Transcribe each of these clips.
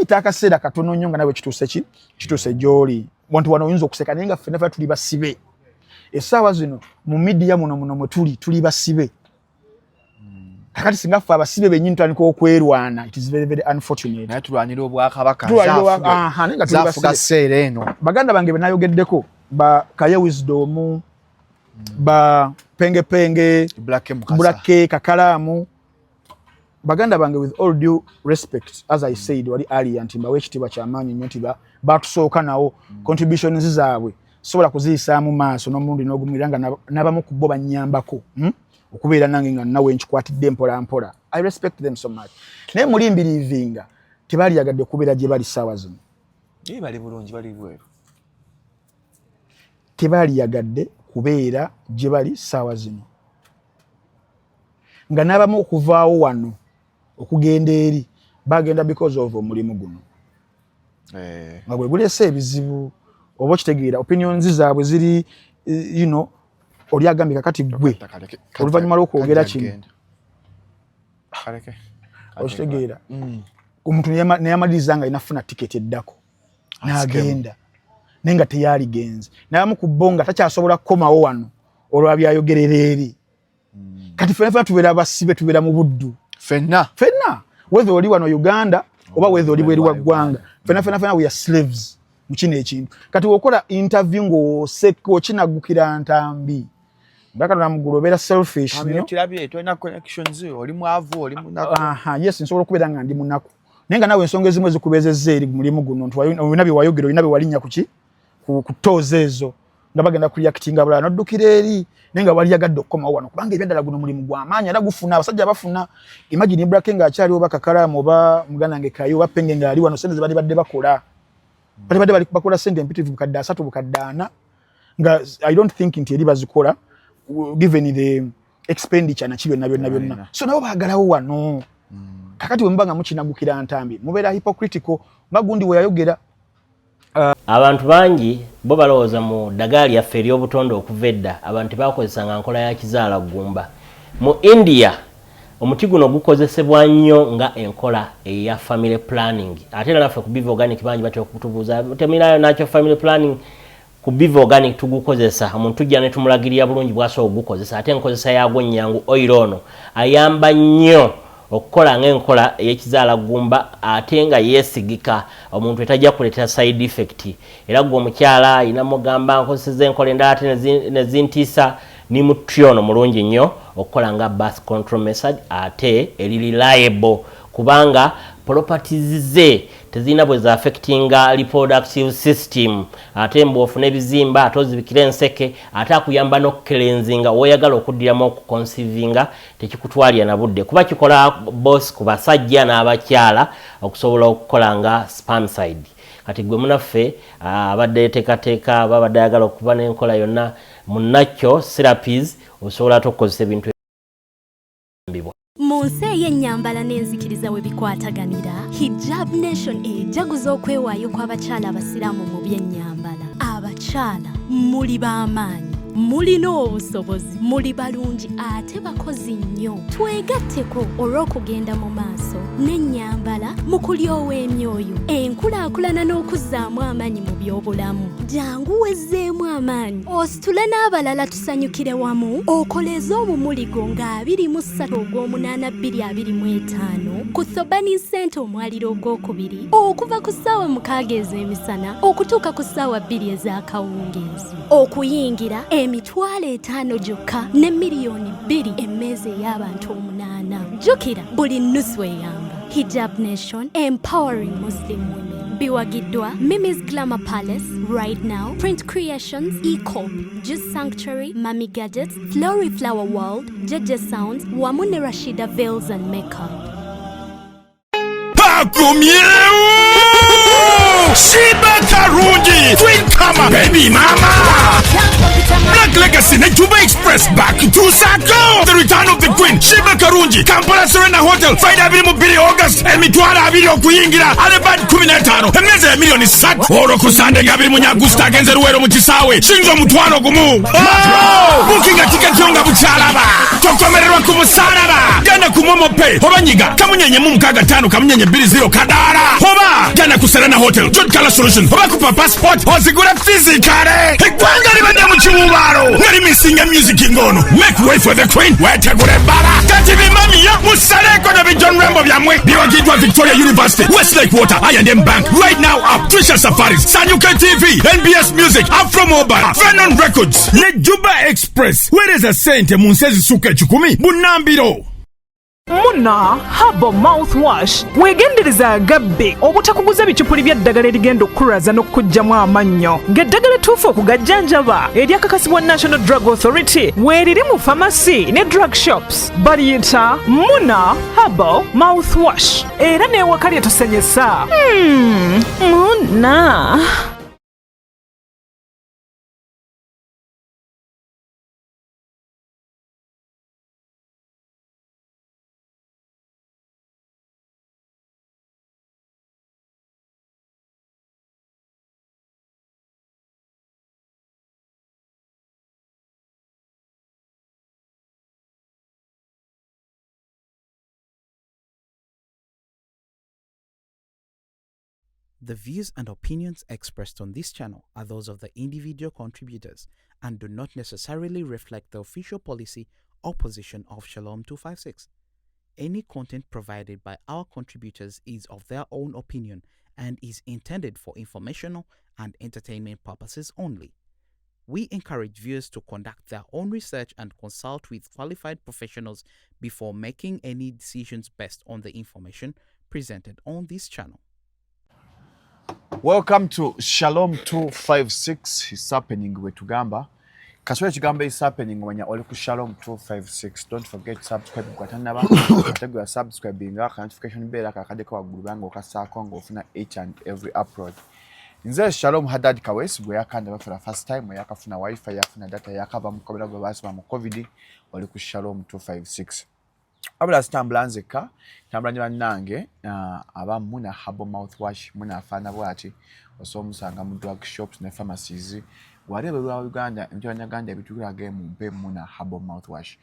Wayita akaseera katono nnyo nga nawe kituuse, ki kituuse gy'oli. Wantu wano oyinza okuseka, naye nga ffenna fena tuli basibe. Essaawa zino mu media muno mwe tuli, tuli basibe. Kakati singa ffe abasibe bennyini tutandika okwerwana, it is very, very unfortunate. Naye tulwanira obwakabaka. Aha, naye nga tuli zafuga basibe. Seera eno. Baganda bange benayogeddeko, ba Kaye Wisdom, ba Pengepenge, Black Mukasa. Bulake Kakalaamu, baganda bange, with all due respect, as I said wali earlier nti mbawe ekitiibwa kyamaanyi nnyo nti batusooka nawo. Contributions zaabwe sobola kuziyisaamu maaso n'omulundi n'ogumu, era nga n'abamu ku bo bannyambako, Okubeera nange nga nawe nkikwatidde mpola mpola. I respect them so much, naye muli mbirivinga tebaliyagadde kubeera gye bali ssaawa zino. Ye bali bulungi, bali bweru. Tebaliyagadde kubeera gye bali ssaawa zino, nga n'abamu okuvaawo wano okugenda eri bagenda because of omulimu guno nga gwe guleese ebizibu. Oba okitegeera, opinions zaabwe ziri oli agambye kakati gwe oluvannyuma lw'okwogera kino. Kaleke. Okitegeera, omuntu neyamaliriza nga alina funa tiketi eddako n'agenda, naye nga teyaligenze. Nabamu ku bo nga takyasobola kukomawo wano olwabyayogerera eri. Kati fena fena tubeera basibe, tubeera mu buddu. Fenna. Fenna, whether oli wano Uganda oba whether oli bweru wa ggwanga, fena fena fena we are slaves mu kino ekintu. Kati wokola interview ng'oseka, okinagukira ntambi nga Katonda muggulu, obeera selfish nnyo. Kirabye, tolina connections, oli mwavu, oli munaku. Aha, yes, nsobola okubeera nga ndi munaku, naye nga nawe ensonga ezimu ezikubeezezza eri mulimu guno nti olina bye wayogera, olina bye walinnya kuki ku toozi ezo nga bagenda kureactinga bulala noddukira eri, naye nga waliyagadde okukomawo wano kubanga ebyaddala guno mulimu gw'amaanyi era gufuna abasajja bafuna. Imagine Brake ng'akyali, oba Kakalaamu, oba muganda wange Kayo, oba Penge ng'ali wano, sente ze bali badde bakola, bali badde bali bakola sente empitirivu, 300,000, 400,000, nga I don't think nti eri bazikola given the expenditure naki byonna byonna byonna. So nabo baagalawo wano. Kakati bwe muba nga mukinagukira ntambi, mubeera hypocritical nga gundi we yayogera. Abantu bangi bo balowooza mu ddagala lyaffe ery'obutonde. Okuva edda abantu tebakozesanga nkola ya kizaala ggumba. Mu India omuti guno gukozesebwa nnyo nga enkola eya family planning. Ate era naffe ku Biva Organic bangi batera okutubuuza, temirayo nakyo family planning? Ku Biva Organic tugukozesa, omuntu tujja ne tumulagirira bulungi bwasobola okugukozesa, ate enkozesa yaagwo nnyangu. Oil ono ayamba nnyo okukola ng'enkola ey'ekizaala ggumba, ate nga yeesigika, omuntu etajja kuleetera side effect. Era gwe omukyala ayina mugamba nkozeseza enkola endala ate nezintiisa, ni muti ono mulungi nnyo okukola nga birth control method, ate eri reliable kubanga properties ze tezirina bwe zaaffectinga reproductive system. Ate mbw'ofuna ebizimba, ate ozibikira enseke, ate akuyamba n'okucleansinga. Woyagala okuddiramu okuconceivinga tekikutwalira na budde, kuba kikola both ku basajja n'abakyala okusobola okukola nga spermicide. Kati gwe munaffe abadde yeteekateeka, aba abadde ayagala okuba n'enkola yonna munakyo therapies, osobola ate okukozesa ebintu ebibwa. Mu nsi ey'ennyambala n'enzikiriza we bikwataganira, Hijab Nation ejaguza okwewaayo kw'abakyala abasiraamu mu by'ennyambala. Abakyala muli b'amaanyi, mulina obusobozi, muli balungi ate bakozi nnyo. Twegatteko olw'okugenda mu maaso n'ennyambala mu kulyowa emyoyo, enkulaakulana n'okuzzaamu amaanyi mu by'obulamu. Jangu wezzeemu amaanyi, ositule n'abalala, tusanyukire wamu. Okoleeze omumuli gwo nga 23 ogw'omunaana 2025 ku Thobani Center, omwaliro ogwokubiri, okuva ku ssaawa 6 ez'emisana okutuuka ku ssaawa 2 ez'akawungeezi. Okuyingira 500,000 gyokka ne 2 miliyoni emmeeza ey'abantu omunaana. Jjukira, buli nnusu eyamba. Hijab Nation, empowering Muslim women. Biwagiddwa Mimi's Glamour Palace, Right Now, Print Creations, Ecop, Juice Sanctuary, Mami Gadgets, Flory Flower World, Jeje Sounds wamu ne Rashida Veils and Makeup. Pakumyewo Sheebah Karungi, Twin Kama, Baby Mama, Black Legacy ne Juba Express back to Sako. The return of the queen Sheebah Karungi, Kampala Serena Hotel, Friday 22 August, 20,000 okuyingira, alebad 15, emmeeza ya 3 miliyoni. Olwo ku Sande nga 24 August agenze Luweero mu kisaawe sinza 50,000. Bookinga tiketi yo nga bukyalaba, tokomererwa ku musalaba. Genda ku MoMo Pay oba nyiga kamunyenye mu 65 kamunyenye 20 kadaala oba. ku Serena Hotel, John Color Solution oba ku Papa Sport ozigula physically. Eggwanga libadde mu kiwubaalo nga limisinga music ng'ono Make Way for the Queen, wetegula ebbala kati bimamiyo musaleeko ne bi John Rambo byammwe. Biwagiddwa Victoria University, Westlake Water, I&M Bank, Right Now App, Trisha Safaris, Sanyuke TV, NBS Music, Afro Mobile, Fenon Records ne Juba Express. Weereza ssente mu nsi ezisukka 100 bunnambiro. Muna Herbal Mouthwash, weegendereza agabbe obutakuguza bicupuli by'eddagala erigenda okukulaza n'okukuggyamu amannyo, ng'eddagala ettuufu okugajjanjaba eryakakasibwa National Drug Authority weeriri mu famasi ne drug shops. Baliyita Muna Herbal Mouthwash era n'ewaka lye tusenyesa. Muna. The views and opinions expressed on this channel are those of the individual contributors and do not necessarily reflect the official policy or position of Shalom 256. Any content provided by our contributors is of their own opinion and is intended for informational and entertainment purposes only. We encourage viewers to conduct their own research and consult with qualified professionals before making any decisions based on the information presented on this channel. Welcome to Shalom 256 is happening. Wetugamba kaswera ekigambo is happening, omanya oli ku Shalom 256. Don't forget subscribe gwatanaba, ate gwe subscribinga ka notification bell akakaddeko waggulu banga okasaako ng'ofuna each and every upload. Nze Shalom Hadad Kawesi, gwe yakandaba for the first time, yakafuna wifi, yafuna data, yakava mu kobera gwe basoma mu COVID, oli ku Shalom 256. Wabula sitambula nzekka, ntambula ne bannange aba Muna Herbal Mouthwash. Muna afaana bwati, osobola omusanga mu drug shops ne pharmacies. Wali ebweru wa Uganda, emitwe bannaganda ebitulaga mumpe Muna Herbal Mouthwash.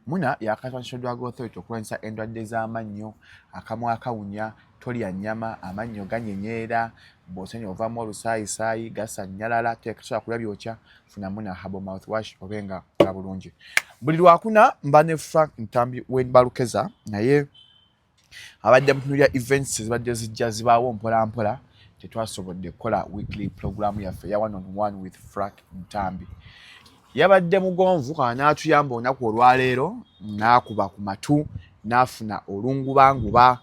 Muna yakatwa National Drug Authority okulwanyisa endwadde z'amannyo, akamwa akawunya, tolya nnyama, amannyo ganyenyeera, bw'osenya ovaamu olusaayisaayi, gasannyalala, tekasobola kulya byokya. Funa Muna Herbal Mouthwash obe nga nga bulungi. Buli lwakuna mba ne Frank Ntambi Wenbalukeza, naye abadde mutunulira events ezibadde zijja zibaawo mpola mpola, tetwasobodde kukola weekly program yaffe eya one on one with Frank Ntambi. Yabadde mugonvu kana n'atuyamba olunaku olwaleero n'akuba ku matu n'afuna olungubanguba.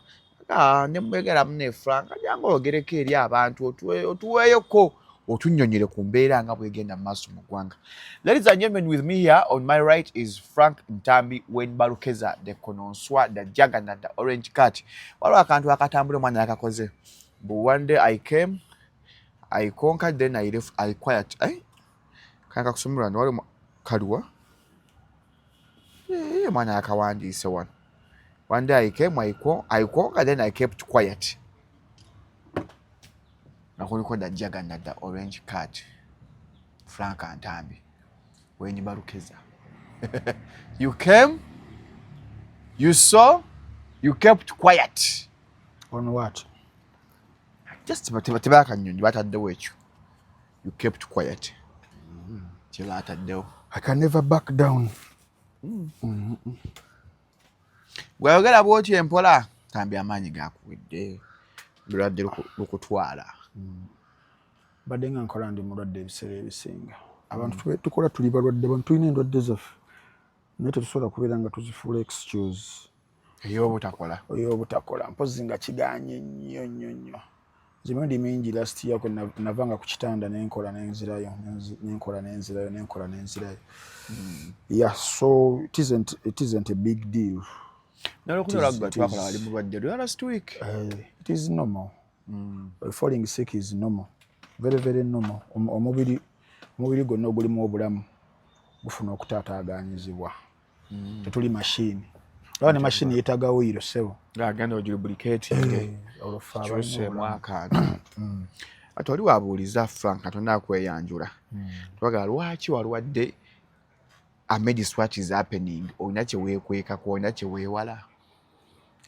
Ne mwegera mune Frank ajanga oyogereko eri abantu, otuweeyoko, otunnyonnyole ku mbeera nga bwegenda mu maaso mu ggwanga. Ladies and gentlemen, with me here on my right is Frank Ntambi Wenbalukeza, the connoisseur, the juggernaut, the orange cat. Waliwo akantu akatambula omwana yakakoze. But one day I came, I conquered, then I left, I quiet. Eh? Kanka kusomerwa wali kaluwa. Eh, omwana yakawandiise wano. One day I came, I conquered, then I kept quiet. Nakuliko the juggernaut, the orange cat. Frank Ntambi Wenbalukeza. You came, you saw, you kept quiet. On what? Just tebakanyonyi bataddewo ekyo. You kept quiet. Kyebataddewo. I can never back down. Bw'ayogera bw'otyo empola, Ntambi amaanyi gakuwedde, lulwadde lukutwala. Badde nga nkola ndi mulwadde ebiseera ebisinga. Abantu tukola tuli balwadde, abantu tulina endwadde zaffe, naye tetusobola kubeera nga tuzifuula excuse ey'obutakola. Ey'obutakola, mpozi nga kiganye nnyo nnyo nnyo. Nze emirundi mingi last year kwe navanga ku kitanda nenkola nenzirayo, nenkola nenzirayo, nenkola nenzirayo. Yeah, so it isn't a big deal. Nolwokuna olwagga twakola wali mulwadde lwa last week. It is normal. Falling sick is normal, very very normal. Omubiri gwonna ogulimu obulamu gufuna okutaataaganyizibwa. Tetuli mashini, olaba ne mashini yeetaaga oil, ssebo. Agenda ogilubricating. Olwo ffe abalina kyuseemu obulamu. Akantu ate oli wabuuliza Frank katonda akweyanjula, twagala lwaki walwadde amidst what is happening, olina kyeweekwekako, olina kyeweewala?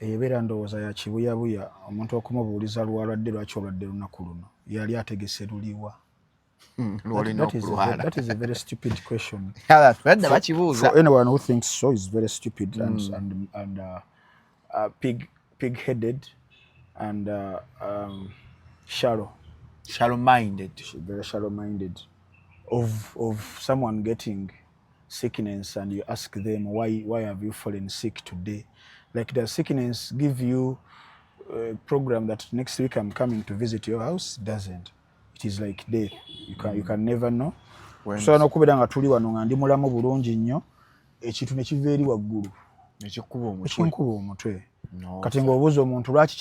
Ebeera ndowooza ya kibuyabuya omuntu okumubuuliza lwalwadde, lwaki olwadde lunaku luno, yali ategese luliwa? Lwolina okulwala. That is a very stupid question. Badda bakibuuza. For anyone who thinks so is very stupid and pig headed and shallow. Shallow minded. Very shallow minded of someone getting sickness and you ask them, Why have you fallen sick today?" Like, the sickness give you a program that next week I'm coming to visit your house? Doesn't. It is like death. You can never know. Tusobola n'okubeera nga tuli wano nga ndi mulamu bulungi nnyo, ekintu ne kiva eri waggulu Ekikuba omutwe. Ekinkuba omutwe. No. Kati ng'obuuza omuntu lwaki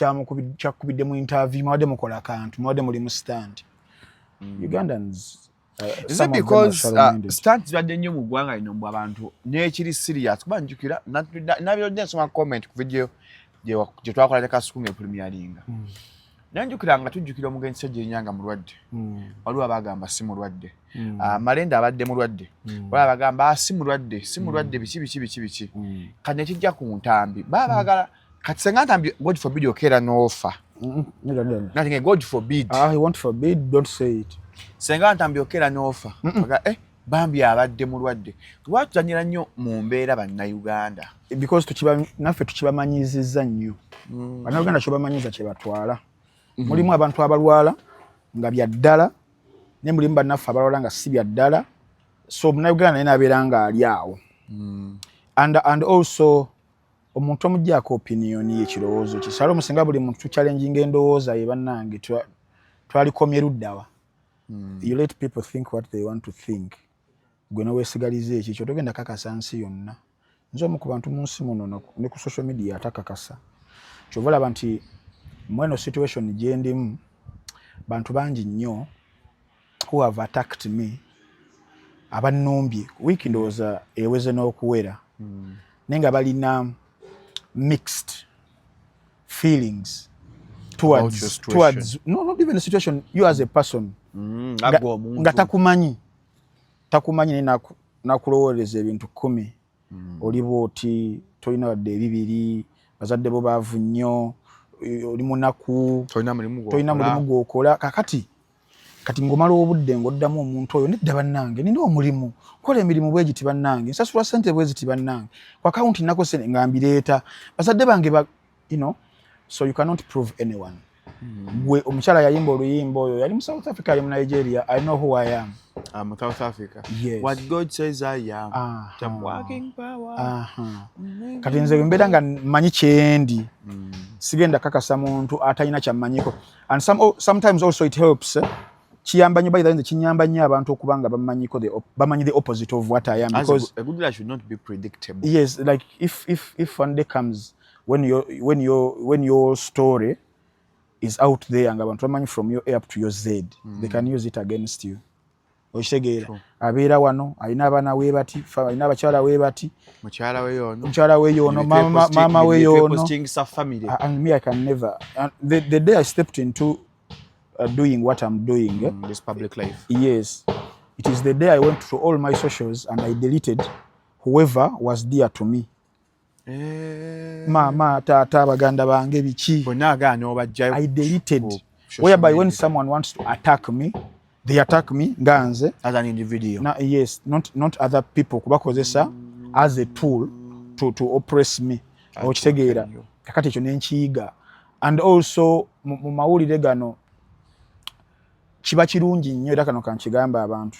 kyakubidde mu interview, mubadde mukola kantu, mubadde muli mu stand. Ugandans, Is some it of them are because shallow-minded. Stunt zibadde nnyo mu ggwanga lino, mbw abantu n'ekiri serious, kuba njukira nabirodde nsoma comment ku video gye twakola ne Kasuku nga epremieringa, naye njukira nga tujjukira omugenzi Ssegirinya nga mulwadde, waliwo abagamba si mulwadde. Ah, Malenda abadde mulwadde, waliwo abagamba, "Ah, si mulwadde, si mulwadde," biki biki biki biki. Kati nekijja ku Ntambi, baba baagala kati senga Ntambi, God forbid, okeera n'ofa. Nedda, nedda. Nati nga God forbid. Ah, he won't forbid, don't say it. Senga Ntambi okeera n'ofa. Baga, bambi abadde mulwadde. Lwaki tuzanyira nnyo mu mbeera Bannayuganda? Because naffe tukibamanyizizza nnyo. Bannayuganda kyebamanyiza kye batwala. Mulimu abantu abalwala nga bya ddala, naye mulimu bannaffe abalwala nga si bya ddala. So Munnayuganda naye n'abeera nga ali awo. And also omuntu omuggyako opinion ye, ekirowoozo kye. Shalom, singa buli muntu tuchallenginga endowooza ye, bannange, twalikomye luddawa? You let people think what they want to think, gwe neweesigaliza ekikyo, togenda kakasa nsi yonna. Nze omu ku bantu mu nsi muno ne ku social media atakakasa. Kyova olaba nti mweno situation gye ndimu, bantu bangi nnyo who have attacked me, abannumbye wiiki ndowooza eweze n'okuwera, naye nga balina mixed feelings About your situation. Towards, no, not even the situation, you as a person. Agwa omuntu. Nga takumanyi, takumanyi, naye nakulowooleza ebintu 10. Oli bwoti, tolina wadde ebibiri, bazadde bo baavu nnyo, oli munaku. Tolina mulimu. Tolina gw'okola. Mulimu gwokola. Kakati kati ng'omala obudde ng'oddamu omuntu oyo, nedda bannange, nina omulimu, kola emirimu bwe giti, bannange nsasula ssente bwe ziti, bannange ku akawunti nako sente nga mbireeta, bazadde bange ba, so you cannot prove anyone. Gwe omukyala yayimba oluyimba oyo yali mu South Africa, ali mu Nigeria, "I know who I am." I'm South Africa. Yes. What God says I am. I'm working power. Aha. Kati nze bwe mbeera nga mmanyi kyendi, sigenda kakasa muntu atalina kyammanyiko. And sometimes also it helps, eh? Kiyamba nnyo, by the way, nze kinyamba nnyo abantu okuba nga bamanyiko bamanyi the opposite of what I am. As Because a good life should not be predictable. Yes, like if one day comes when your story is out there nga abantu bamanyi from your A up to your Z, they can use it against you. Okitegeera? Abeera wano, alina abaana we bati, alina abakyala we bati. Mukyala we yono. Mukyala we yono, mama we yono. Postingisa family. And me, I can never. And the day I stepped into doing what I'm doing, This public life. Yes, it is the day I went through all my socials and I deleted whoever was dear to me. Mama, tata, baganda bange, biki. Bonna agaana obajjayo. I deleted. Ku social Whereby when media. someone wants to attack me, they attack me nga nze. As an individual. Na, yes, not other people kubakozesa as a tool to oppress me. Okitegeera? Kakati ekyo nenkiyiga. And also mu mawulire gano kiba kirungi nnyo, era kano kankigamba abantu,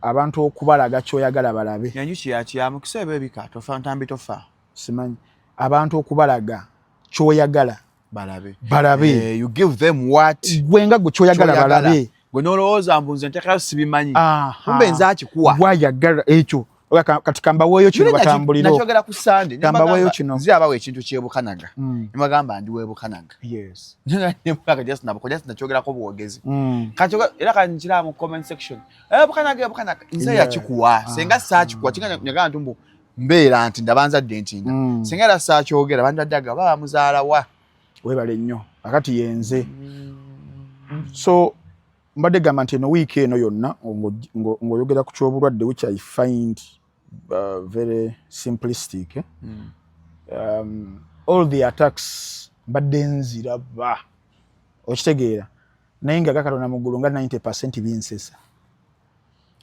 abantu okubalaga kyoyagala balabe. Enjuki yakiyamukisa eba ebika, tofa Ntambi, tofa. Simanyi, abantu okubalaga kyoyagala balabe. Balabe. You give them what gwe nga gwe kyoyagala kyoyagala. Balabe. Gwe n'olowooza mbu nze nteekayo sibimanyi. Aha. Kumbe nze akikuwa. Gwayagala ekyo. Oba kati kambaweeyo kino batambulire. Nakyogera ku Sande. Kambaweeyo kino. Nze abawa ekintu kyebukanaga, nemagamba ndi webukanaga. Just nakyogerako bwogezi. Kati era kankiraba mu comment section. Bukanaga, Bukanaga. Nze yakikuwa. Senga saakikuwa. Kinga nyagala nti mbu mbeera nti ndaba nzadde ntinda. Senga era saakyogera bandaddaga baba muzaala wa. Webale nnyo. Akati yenze. So mbadde gamba nti eno wiiki eno yonna ng'oyogera ku ky'obulwadde, which I find very simplistic, eh? All the attacks mbadde nziraba, okitegeera, naye nga gakatonda mu ggulu nga 90% binsesa.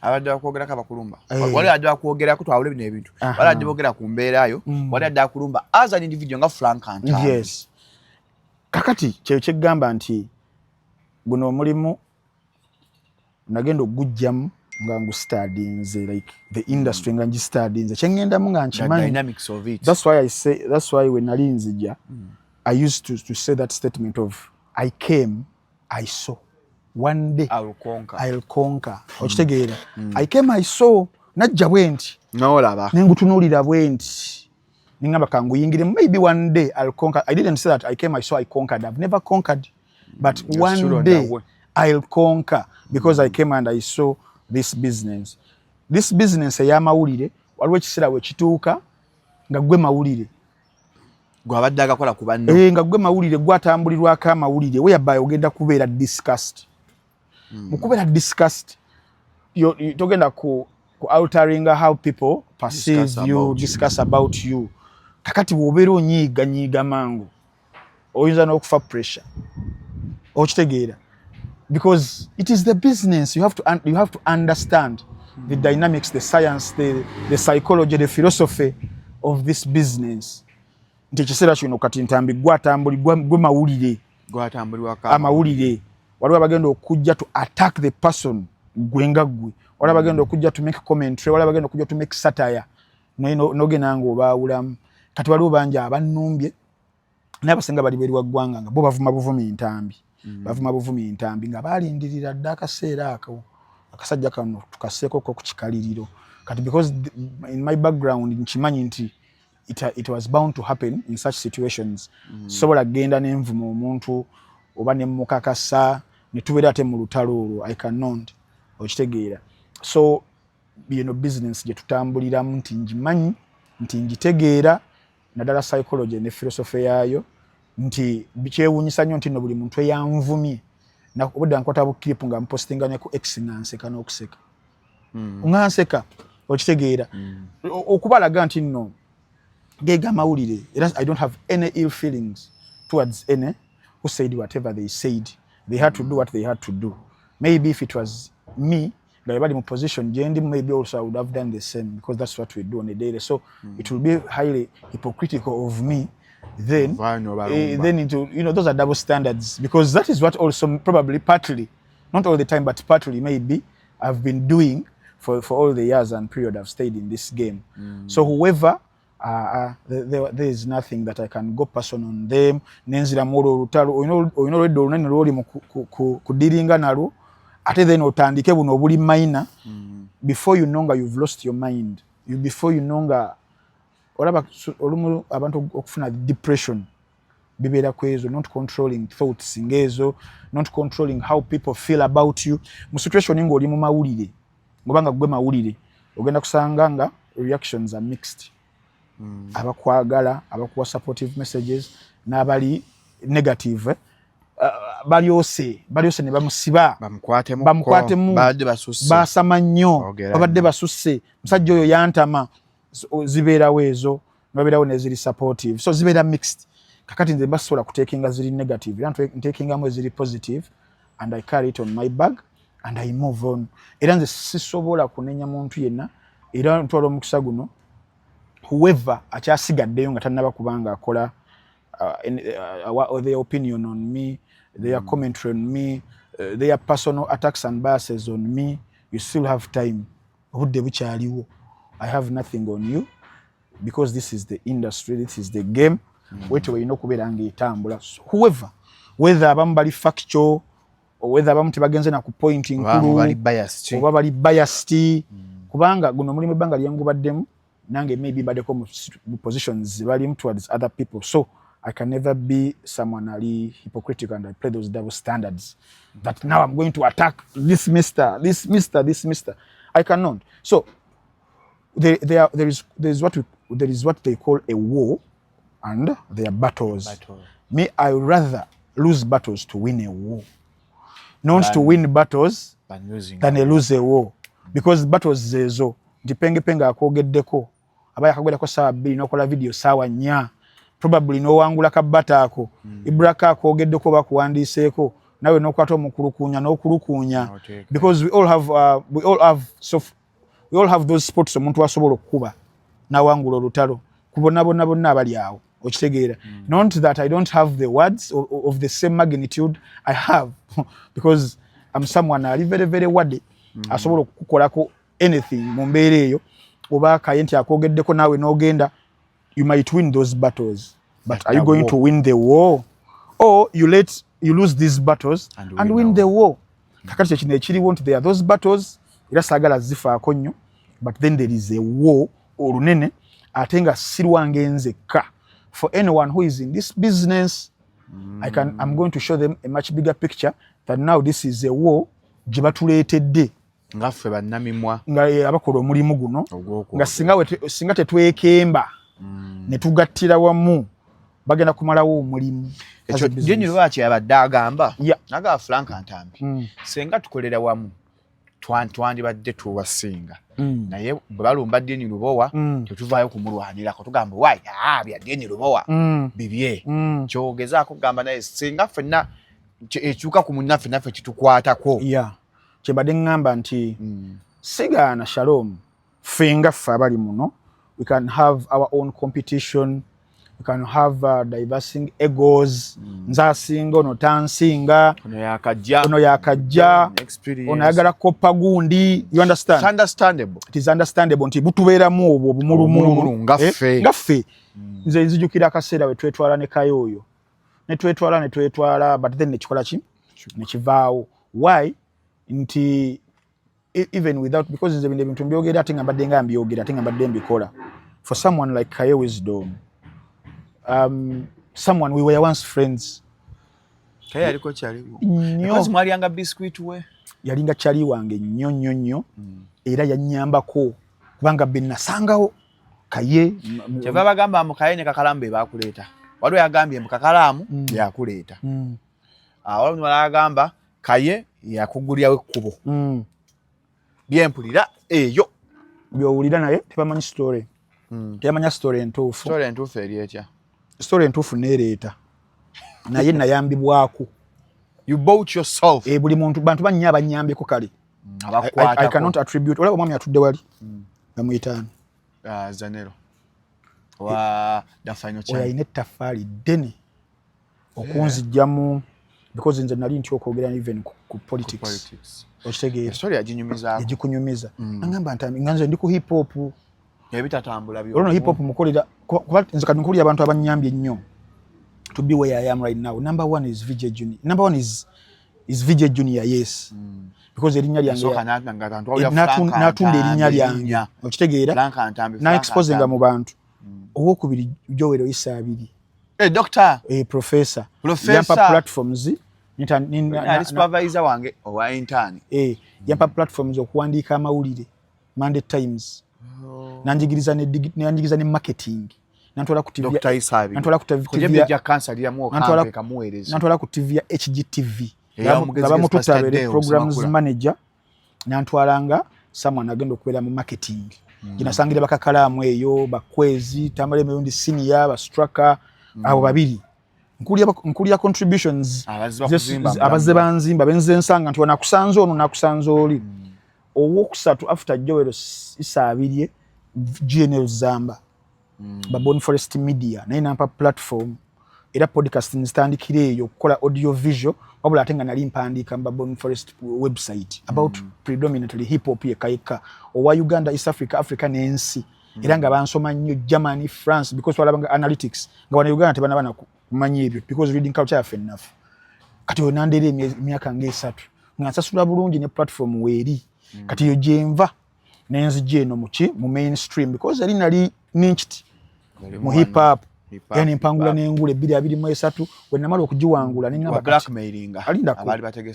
Abadde bakwogerako abakulumba? Eh. Wali adde bakwogerako, twawule bino ebintu. Wali adde boogera ku mbeerayo, wali adde akulumba as an individual nga Frank Ntambi. Yes, kakati kyeyo kyeggamba nti guno omulimu nagenda okugujjamu nga ngustudyinze, like the industry nga ngistudyinze, kyengendamu nga The nkimanyi. dynamics of it. That's why I say, that's why when nali nzija, I used to say that statement of "I came, I saw, one day I will conquer. I'll conquer." Okitegeera? I came, I saw, najja bwe nti N'olaba. Nengutunuulira bwe nti nengamba kanguyingire, maybe one day I'll conquer. I didn't say that I came, I saw, I conquered. I've never conquered, but You're one still on day the way. I'll conquer because I came and I saw this business, this business ey'amawulire. Waliwo ekiseera we kituuka nga gwe mawulire. Gwabadde agakola ku banno. Eh, nga gwe mawulire, gwatambulirwako amawulire, whereby ogenda kubeera discussed. Mu kubeera discussed, togenda ku alteringa how people perceive Discuss you, about you. Discuss about you. Kakati bw'obeera onyiiganyiiga mangu, oyinza n'okufa pressure, okitegeera, because it is the business. You have to understand the dynamics, the science, the psychology, the philosophy of this business, nti ekiseera kino kati Ntambi gwatambuli gwe mawulire. Gwatambulirwako. Amawulire, waliwo abagenda okujja to attack the person gwe nga gwe, waliwo abagenda okujja to make commentary, waliwo abagenda okujja to make satire, naye nogenda nga obaawulamu. Kati waliwo bangi abannumbye, naye abasinga bali bweru wa ggwanga nga bo bavuma buvumi Ntambi, bavuma buvumi Ntambi nga balindirira dda akaseera ako akasajja kano tukaseekoko ku kikaliriro. Kati because in my background nkimanyi nti it was bound to happen in such situations, sobola kugenda nenvuma omuntu oba nemukakasa netubeera ate mu lutalo olwo. I cannot, okitegeera? So yeno business gye tutambuliramu nti ngimanyi, nti ngitegeera, naddala psychology ne philosophy yaayo, nti kyewuunyisa nnyo nti nno buli muntu eyanvumye obudde nkwata bu clip nga mpostinga ne ku X nga nseka n'okuseka, nga nseka, okitegeera? Okubalaga nti nno gega amawulire, era I don't have any ill feelings towards any who said whatever they said. They had to do what they had to do. Maybe if it was me nga bali mu position gyendi, maybe also I would have done the same, because that's what we do on a daily. So it will be highly hypocritical of me then, then into, those are double standards, because that is what also probably partly, not all the time, but partly maybe I've been doing for all the years and period I've stayed in this game. So whoever, there is nothing that I can go person on them nenziramu olwo olutalo. Olina olwedda olunene lwoli mu kudiringa nalwo, ate then otandike buno obuli minor. Before you know nga you've lost your mind, before you know nga olaba olumu abantu okufuna depression bibeera ku ezo, not controlling thoughts ng'ezo, not controlling how people feel about you. Mu situation ng'oli mu mawulire, ngobanga gwe mawulire, ogenda kusanga nga reactions are mixed. Abakwagala, abakuwa supportive messages, n'abali negative, eh? Balyose balyose ne bamusiba, bamukwatemu, basama nnyo, babadde basusse, musajja oyo yantama. Zibeerawo ezo, babeerawo neziri supportive, so zibeera mixed. Kakati nze mbasobola kutekinga ziri negative, era ntekingamu eziri positive and I carry it on my bag and I move on. Era nze sisobola kunenya muntu yenna. Era ntwala omukisa guno, whoever akyasigaddeyo nga tannaba kubanga akola their opinion on me, their commentary on me, their personal attacks and biases on me, you still have time, obudde bukyaliwo. I have nothing on you because this is the industry, this is the game. Wetyo olina okubeera ngaetambula. So, whoever, whether abamu bali factual or whether abamu tebagenze na ku point nkulu oba bali biased, kubanga guno omulimu ebbanga lyengubaddemu nange maybe mbaddeko mu positions balimu towards other people, so I can never be someone ali hypocritical and I play those double standards that now I'm going to attack this mister, this mister, this mister. I cannot. So there is what they call a war and there are battles. Battle. Me, I rather lose battles to win a war, not to win battles than a lose a war, because battles zezo nti Penge Penge akwogeddeko, aba yakagwerako 2:00 n'okola video 4:00. Probably n'owangula kabata ako, Ibraka akwogeddeko, bakuwandiiseeko, nawe n'okwata omukulukuunya n'okulukuunya, because we all have those spots omuntu asobola okukuba n'awangula olutalo ku bonna bonna bonna abali awo, okitegeera? Not that I don't have the words of the same magnitude I have, because I'm someone ali very very wordy, asobola okukukolako anything mu mbeera eyo, oba kaye nti akwogeddeko naawe n'ogenda, you might win those battles, but are you going to win the war, or you let you lose these battles and win the war? Kakati kyekino ekiriwo nti there are those battles, era saagala zifaako nnyo, but then there is a war olunene, ate nga sirwange nzekka. For anyone who is in this business, I'm going to show them a much bigger picture that now this is a war gye batuleetedde. Nga ffe bannamimwa. Nga abakola omulimu guno, nga singa tetwekemba ne tugattira wamu, bagenda kumalawo omulimu. Ekyo Jenny lwaki yabadde agamba nagaba Frank Ntambi, senga tukolera wamu twandibadde tuwasinga, naye bwe balumba Dini Lubowa, tetuvaayo kumulwanirako, tugamba wayi bya Dini Lubowa bibye. Kyogezaako kugamba, naye singa ffenna ekyuka ku munnaffe, naffe kitukwatako. Yeah, kyembadde ŋŋamba nti sigaana Shalom, ffe nga ffe abali muno, we can have our own competition, we can have diversing egos. Nze asinga, ono tansinga, ono yakajja, ono yakajja, ono ayagala kopa gundi, you understand? It's understandable. It is understandable nti butubeeramu obwo obumulumulu. Nga ffe. Nga ffe. Nze nzijukira akaseera we twetwala ne Kayoyo, ne twetwala ne twetwala, but then nekikola ki, nekivaawo. Why? Nti even without, because nze bino ebintu mbyogera ate nga mbadde nga mbyogera, ate nga mbadde mbikola. For someone like Kaye Wisdom, someone we were once friends. Kaye aliko kyaliwo. Nnyo. Because mwalyanga biscuit we. Yalinga kyali wange nnyo nnyo nnyo, era yannyambako kubanga be nasangawo Kaye. Kyeva bagamba mu Kaye ne Kakalaamu be bakuleeta. Waliwo yagambye mu Kakalaamu yakuleeta. Waliwo agamba Kaye yakugulirawo ekkubo. Byempulira eyo. Byowulira, naye tebamanyi story. Tebamanya story entuufu. Story entuufu eri etya? Story entuufu neereeta, naye nayambibwako. You bought yourself. E, buli muntu, bantu bannyo abanyambyeko kale. I cannot attribute. Olaba omwami atudde wali, bamuyitaani? Zanero wa the final. Oyo alina ettaffaali ddene okunzijjamu, because nze nali nti okwogera even ku politics, okitegeera? Story yaginyumizaako. Yagikunyumiza. Agamba nti nga nze ndi ku hip hop, ebitatambula. Olwo hip hop mukolera, kuba nze kati nkulira abantu abanyambye ennyo to be where I am right now. Number one is VJ Junior. Number one is VJ Junior, yes. Because erinnya lyange natunda erinnya lyange, okitegeera, na exposinga mu bantu. Owokubiri Joel Isa Abiri. Hey, doctor. Eh, professor. Professor. Yampa platforms. Ali supervisor wange owa intern. Eh, yampa platforms okuwandiika amawulire Monday Times. Oh. Nanjigiriza ne nanjigiriza ne marketing. Nantwala ku TV. Dr. Isabi. Nantwala ku TV. Kujja cancer lyamu okampe kamuweereza. Nantwala ku TV ya HGTV. Nga bamututte abeere programs manager, nantwalanga someone agenda okubeera mu marketing. Ginasangira bakakalaamu eyo, bakwezi Tamale Mirundi senior, bastraka, abo babiri nkulya contributions abazze banzimba, benze nsanga nti wanakusanze ono, nakusanze oli. Owokusatu after Joel Isaabirye, GNL Zamba, Babon Forest Media, naye nampa platform, era podcast nzitandikira eyo okukola audio visual, wabula ate nga nali mpandiika mu Babon Forest website about predominantly hip hop yekka yekka owa Uganda, East Africa, Africa n'ensi, era nga bansoma nnyo Germany, France, because twalabanga analytics nga wano Uganda tebanaba kumanya ebyo, because reading culture yaffe ennafu. Kati oyo nandeera emyaka ngaesatu nga nsasula bulungi ne platform weeri. Kati eyo gyenva nenzijja eno muki, mu mainstream, because eri nali ninkiti mu hip hop, era nempangula nengula 2023. We namala okugiwangula nengamba,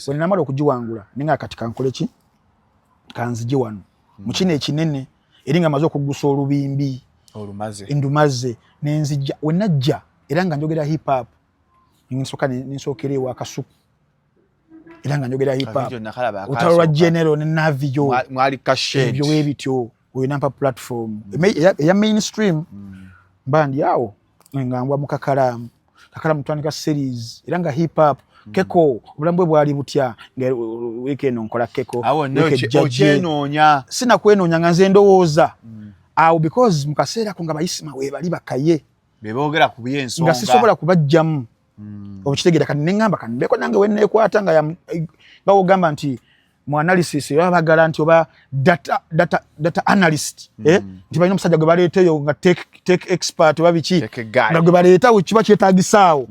we namala okugiwangula nenga kati kankole ki, kanzije wano mu kino ekinene, eri nga maze okuggusa olubimbi endumaze, nenzijja. We najja era nga njogera hip hop, nsooka nensookera ewa Kasuku, era nga njogera hip hop, olutalo lwa General ne Navio, ebyo webityo. Oyo nampa platform eya mainstream, mba ndi awo. Nga ngwa mu Kakalaamu. Kakalaamu tutandika series era nga hip hop. Keko obulamu bwe bwali butya? Nga wiiki eno nkola Keko. Awo wiiki ejja okyenoonya. Sina kwenoonya, nga nze ndowooza awo, because mu kaseera ako nga bayisima weebali bakaye. Beboogera ku byensonga. Nga sisobola kubajjamu. Okitegeera? Kati neŋŋamba kati mbeko nange weneekwata nga nga wogamba nti mu analysis oba bagala nti oba data analyst, eh? Nti balina omusajja gwe baleeteyo nga tech expert oba biki. Tech guy. Nga gwe baleeta we kiba kyetaagisaawo.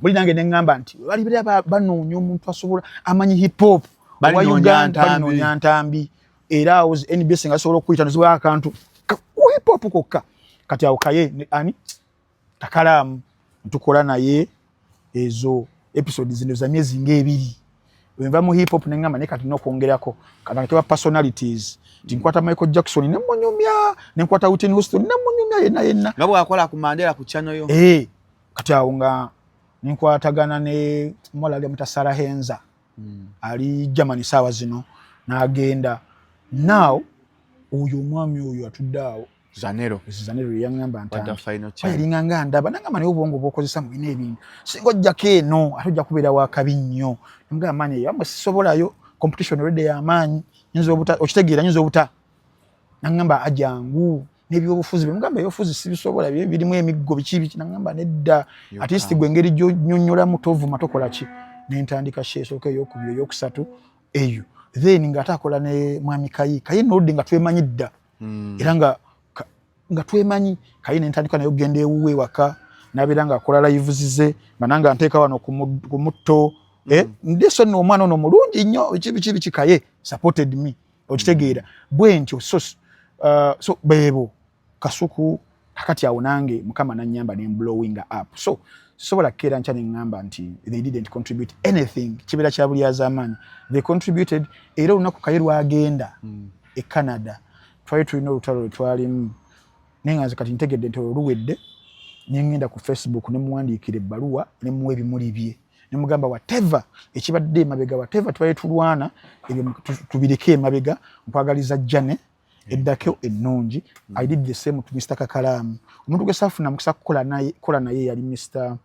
Muli nange neŋŋamba nti bali beera banoonya omuntu asobola amanyi hip hop owa Balinoonya Uganda. Ntambi. Balinoonya Ntambi. Era awo NBS nga asobola okuyita nozibayo akantu ku hip hop kokka. Kati awo Kaye ani Kakalaamu ntukola naye ezo episode zino za myezi ng'ebiri. Wenva mu hip hop neŋŋamba naye kati n'okwongerako katandike personalities, nti nkwata Michael Jackson nemunyumya, nenkwata Whitney Houston nemunyumya, yenna yenna. Nga bwakola ku Mandela ku channel yo. Eh, kati awo nga nenkwatagana ne omuwala ali amuta Sarah Henza, ali Germany saawa zino, n'agenda now oyo omwami oyo atudde awo. Zanero. Zanero yaŋŋamba Wadda ntambi final channel. Yalinga nga ndaba nangamba, naye obwongo bwokozesa mu bino ebintu singa ojjako eno ate ojja kubeera wakabi nnyo. Nemugamba, maanyi eyo amwe sisobolayo, competition already y'amaanyi, nyinza obuta, okitegeera, nyinza obuta. Naŋŋamba ajangu n'ebyobufuzi. Bemugamba ebyobufuzi sibisobola, bye birimu emiggo, biki biki. Naŋŋamba nedda, at least gwe engeri gy'onnyonnyolamu tovuma, tokola ki. Nentandika show esooka, eyokubiri, eyokusatu eyo, then ng'ate akola ne mwami Kayi. Kayi noludde nga twemanyi dda. Era nga twemanyi Kayi, nentandika naye okugenda ewuwe ewaka, nabeera ng'akola live zize nga nange anteeka wano ku mutto. Eh, ndeso nno omwana ono mulungi nnyo, biki biki biki. Kaye supported me, okitegeera? Bwe ntyo. So beebo Kasuku. Kakati awo nange Mukama nanyamba ne blowing up, so sisobola kukeera nkya neŋŋamba nti they didn't contribute anything. Kibeera kya buli azamaanyi, they contributed. Era olunaku Kaye lwagenda e Canada, twali tulina olutalo lwe twalimu, naye nga nze kati ntegedde nti olwo luwedde. Nengenda ku Facebook nemuwandiikira ebbaluwa, nemuwa ebimuli bye, nemugamba whatever ekibadde emabega, whatever twali tulwana, ebyo tubireke emabega, nkwagaliza jane eddako ennungi. I did the same to Mr Kakalaamu. Omuntu gwe saafuna mukisa kukola naye, kola naye yali Mr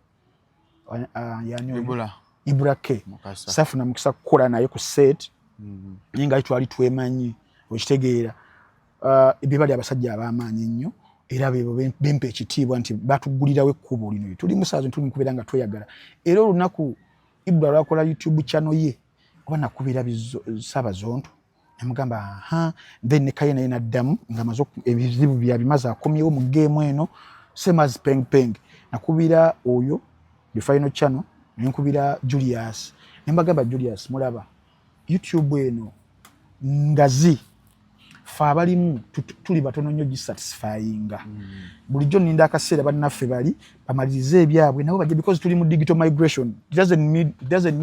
yani oyo? Ibula. Ibra K. Mukasa. Saafuna mukisa kukola naye ku set, naye nga twali twemanyi, okitegeera? Ebyo bali abasajja ab'amaanyi ennyo, era bebo bempa ekitiibwa nti batugulirawo ekkubo lino tuli musaazo, tuli mukubeera nga tweyagala. Era olunaku Ibra lwakola YouTube channel ye, oba nakubira Saabazonto, nemugamba aha. Then nekaye naye naddamu nga maze ebizibu byabimaze, akomyewo mu game eno, same as Peng Peng. Nakubira oyo the final channel, nenkubira Julius, nembagamba, Julius, mulaba YouTube eno ngazi, fe abalimu tuli batono nnyo gisatisfyinga. Bulijjo nninda akaseera bannaffe bali bamalirize ebyabwe nabo bajje, because tuli mu digital migration. It doesn't mean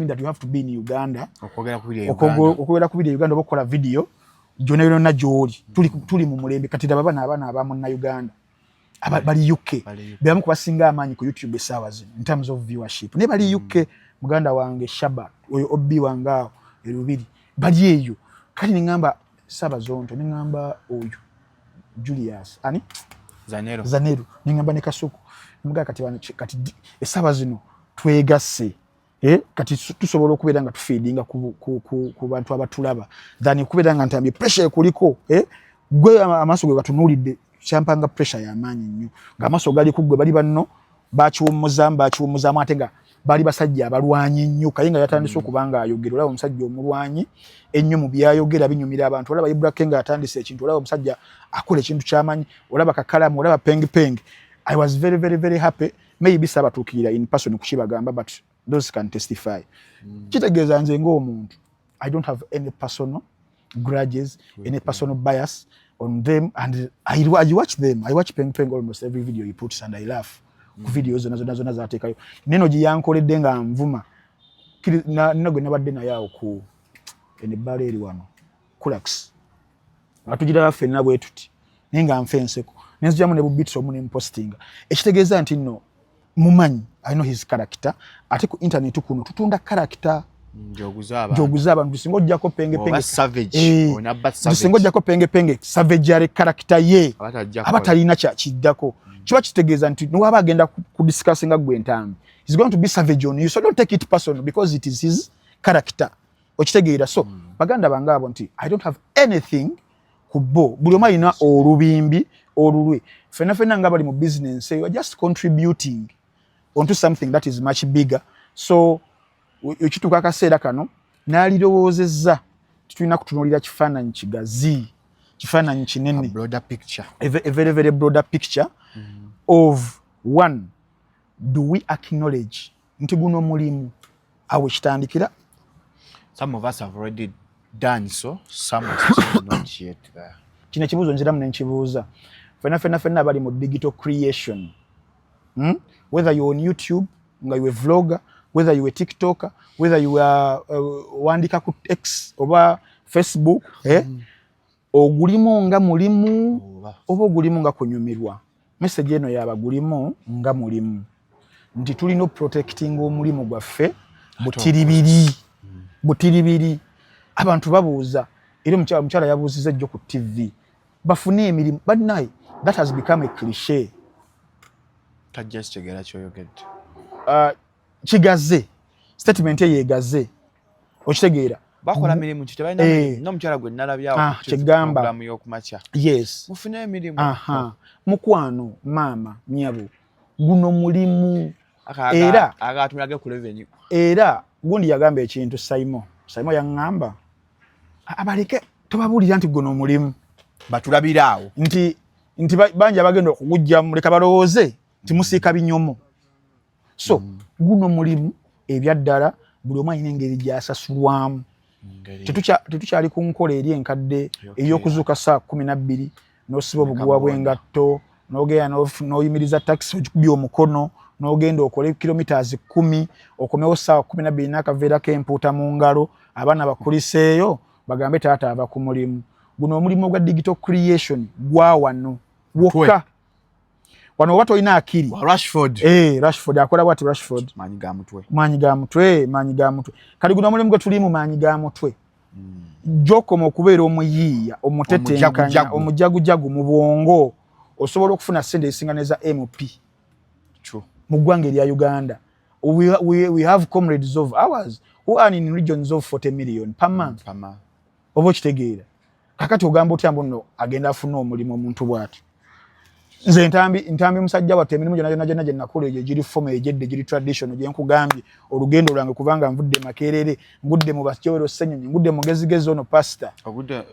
that you have to be in Uganda okwogera ku biri e Uganda. Okwogera ku biri e Uganda oba okukola video gyonna yonna gy'oli. Tuli mu mulembe kati. Raba bano abaana aba munnauganda bali UK. Bali UK. Bebamu kubasinga amaanyi ku YouTube essaawa zino in terms of viewership, naye bali UK. Muganda wange Shaba oyo obbi wange awo erubiri bali eyo. Kati neŋŋamba Saabazonto, neŋŋamba oyo Julius ani. Zanero. Zanero, neŋŋamba ne Kasuku, nemugamba kati bano kati essaawa zino twegasse. Eh, kati tusobola okubeera nga tufeedinga ku bantu abatulaba than okubeera nga ntambye pressure ekuliko. Eh, gwe amaaso gwe gatunuulidde, kyampanga pressure y'amaanyi nnyo ng'amaaso gali ku ggwe. Bali banno bakiwummuzaamu, bakiwummuzaamu, ate nga bali basajja abalwanyi ennyo. Kaye nga yatandise okuba nga ayogera, olaba omusajja omulwanyi ennyo mu byayogera binyumira abantu. Olaba Ibrahim nga atandise ekintu, olaba omusajja akola ekintu kyamanyi, olaba Kakalamu, olaba Peng Peng. I was very very very happy. Maybe saabatuukirira in person kukibagamba, but those can testify. Kitegeeza nze ng'omuntu I don't have any personal grudges, any personal bias on them, and I watch them. I watch Peng Peng, almost every video he puts, and I laugh ku video zonna zonna zonna zateekayo. Neno gye yankoledde nga nvuma, nina gwe nabadde naye awo ku eno ebbaala eri wano Culax, nga tugiraba ffenna bwe tuti, naye nga nfa enseko, nenzigyamu ne bubits omu nemupostinga. Ekitegeeza nti nno mumanyi, I know his character. Ate ku internet kuno tutunda character. Gyoguza abantu. Singa ojjako pengepenge, singa ojjako pengepenge, savage character ye aba talina kyakiddako. Kiba kitegeeza nti niwaba agenda kudiscussinga gwe Ntambi, is going to be savage on you, so don't take it personal because it is his character. Okitegeera? So baganda bange abo, nti I don't have anything ku bo. Buli omu alina olubimbi olulwe. Fenna fenna nga bali mu business, you are just contributing onto something that is much bigger. So ekituuka akaseera kano n'alirowoozezza, tulina kutunuulira kifaananyi kigazi, kifaananyi kinene, a very very broader picture of one, do we acknowledge nti guno mulimu? Awo kitandikira. Some of us have already done so, some are still not yet there. Kino ekibuuzo nziramu nenkibuuza fenna fenna fenna abali mu digital creation, Whether you on YouTube nga you a vlogger, whether you a TikToker, whether you are wandika ku X oba Facebook, eh? Ogulimu nga mulimu oba ogulimu nga kunyumirwa? Message eno yaba gulimu nga mulimu, nti tulina protecting omulimu gwaffe butiribiri butiribiri. Abantu babuuza, era omukyala yabuuziza ejjo ku TV, bafune emirimu. Bannaye, that has become a cliche. Tajja kitegeera kyoyogedde. Kigaze, statement eyo egaze, okitegeera? Bakola mirimu ki? Tebalina mirimu. N'omukyala gwe nalabyawo ku TV kyegamba. Programu y'okumakya. Yes. Mufune emirimu. Aha, mukwano, maama, nyabo, guno mulimu. Era Agatumulage ku revenue. Era gundi yagamba ekintu, Saimo, Saimo yaŋŋamba, abaleke tobabuulira nti guno omulimu. Batulabira awo. Nti bangi abagenda okugujjamu, leka balowooze nti musiika binyomo. So guno mulimu ebyaddala, buli omu alina engeri gy'asasulwamu. Tetukyali ku nkola eri enkadde ey'okuzuuka saa 12 n'osiba obuguwa bw'engatto, n'ogenda n'oyimiriza takisi, ogikubye omukono, n'ogenda okole kilometers 10, okomewo saawa 12 n'akaveera k'empuuta mu ngalo, abaana bakuliseeyo bagambe taata ava ku mulimu. Guno omulimu ogwa digital creation gwa wano wokka wano, oba tolina akiri. Wa Rashford. Eh, Rashford akola bwati, Rashford. Maanyi ga mutwe. Maanyi ga mutwe, maanyi ga mutwe. Kali guno omulimu gwe tulimu maanyi ga mutwe. Gyokoma okubeera omuyiiya, omutetenkanya, Omujagujagu. omujagujagu mu bwongo, osobola okufuna sente ezisinga neza MP True. mu ggwanga erya Uganda. We have comrades of ours who earn in regions of 40 million per month. Pama. Oba okitegeera? Kakati ogamba otya mbu nno agenda afune omulimu omuntu bw'ati? Nze Ntambi, Ntambi musajja wattu, emirimu gyonna gyonna gyonna gye nakola egyo egiri formal, egyedde egiri traditional, gye nkugambye olugendo lwange, kubanga nvudde Makerere, ngudde mu Bakyowero Ssenyonyi, ngudde mugezigezi ono pasita. Ogudde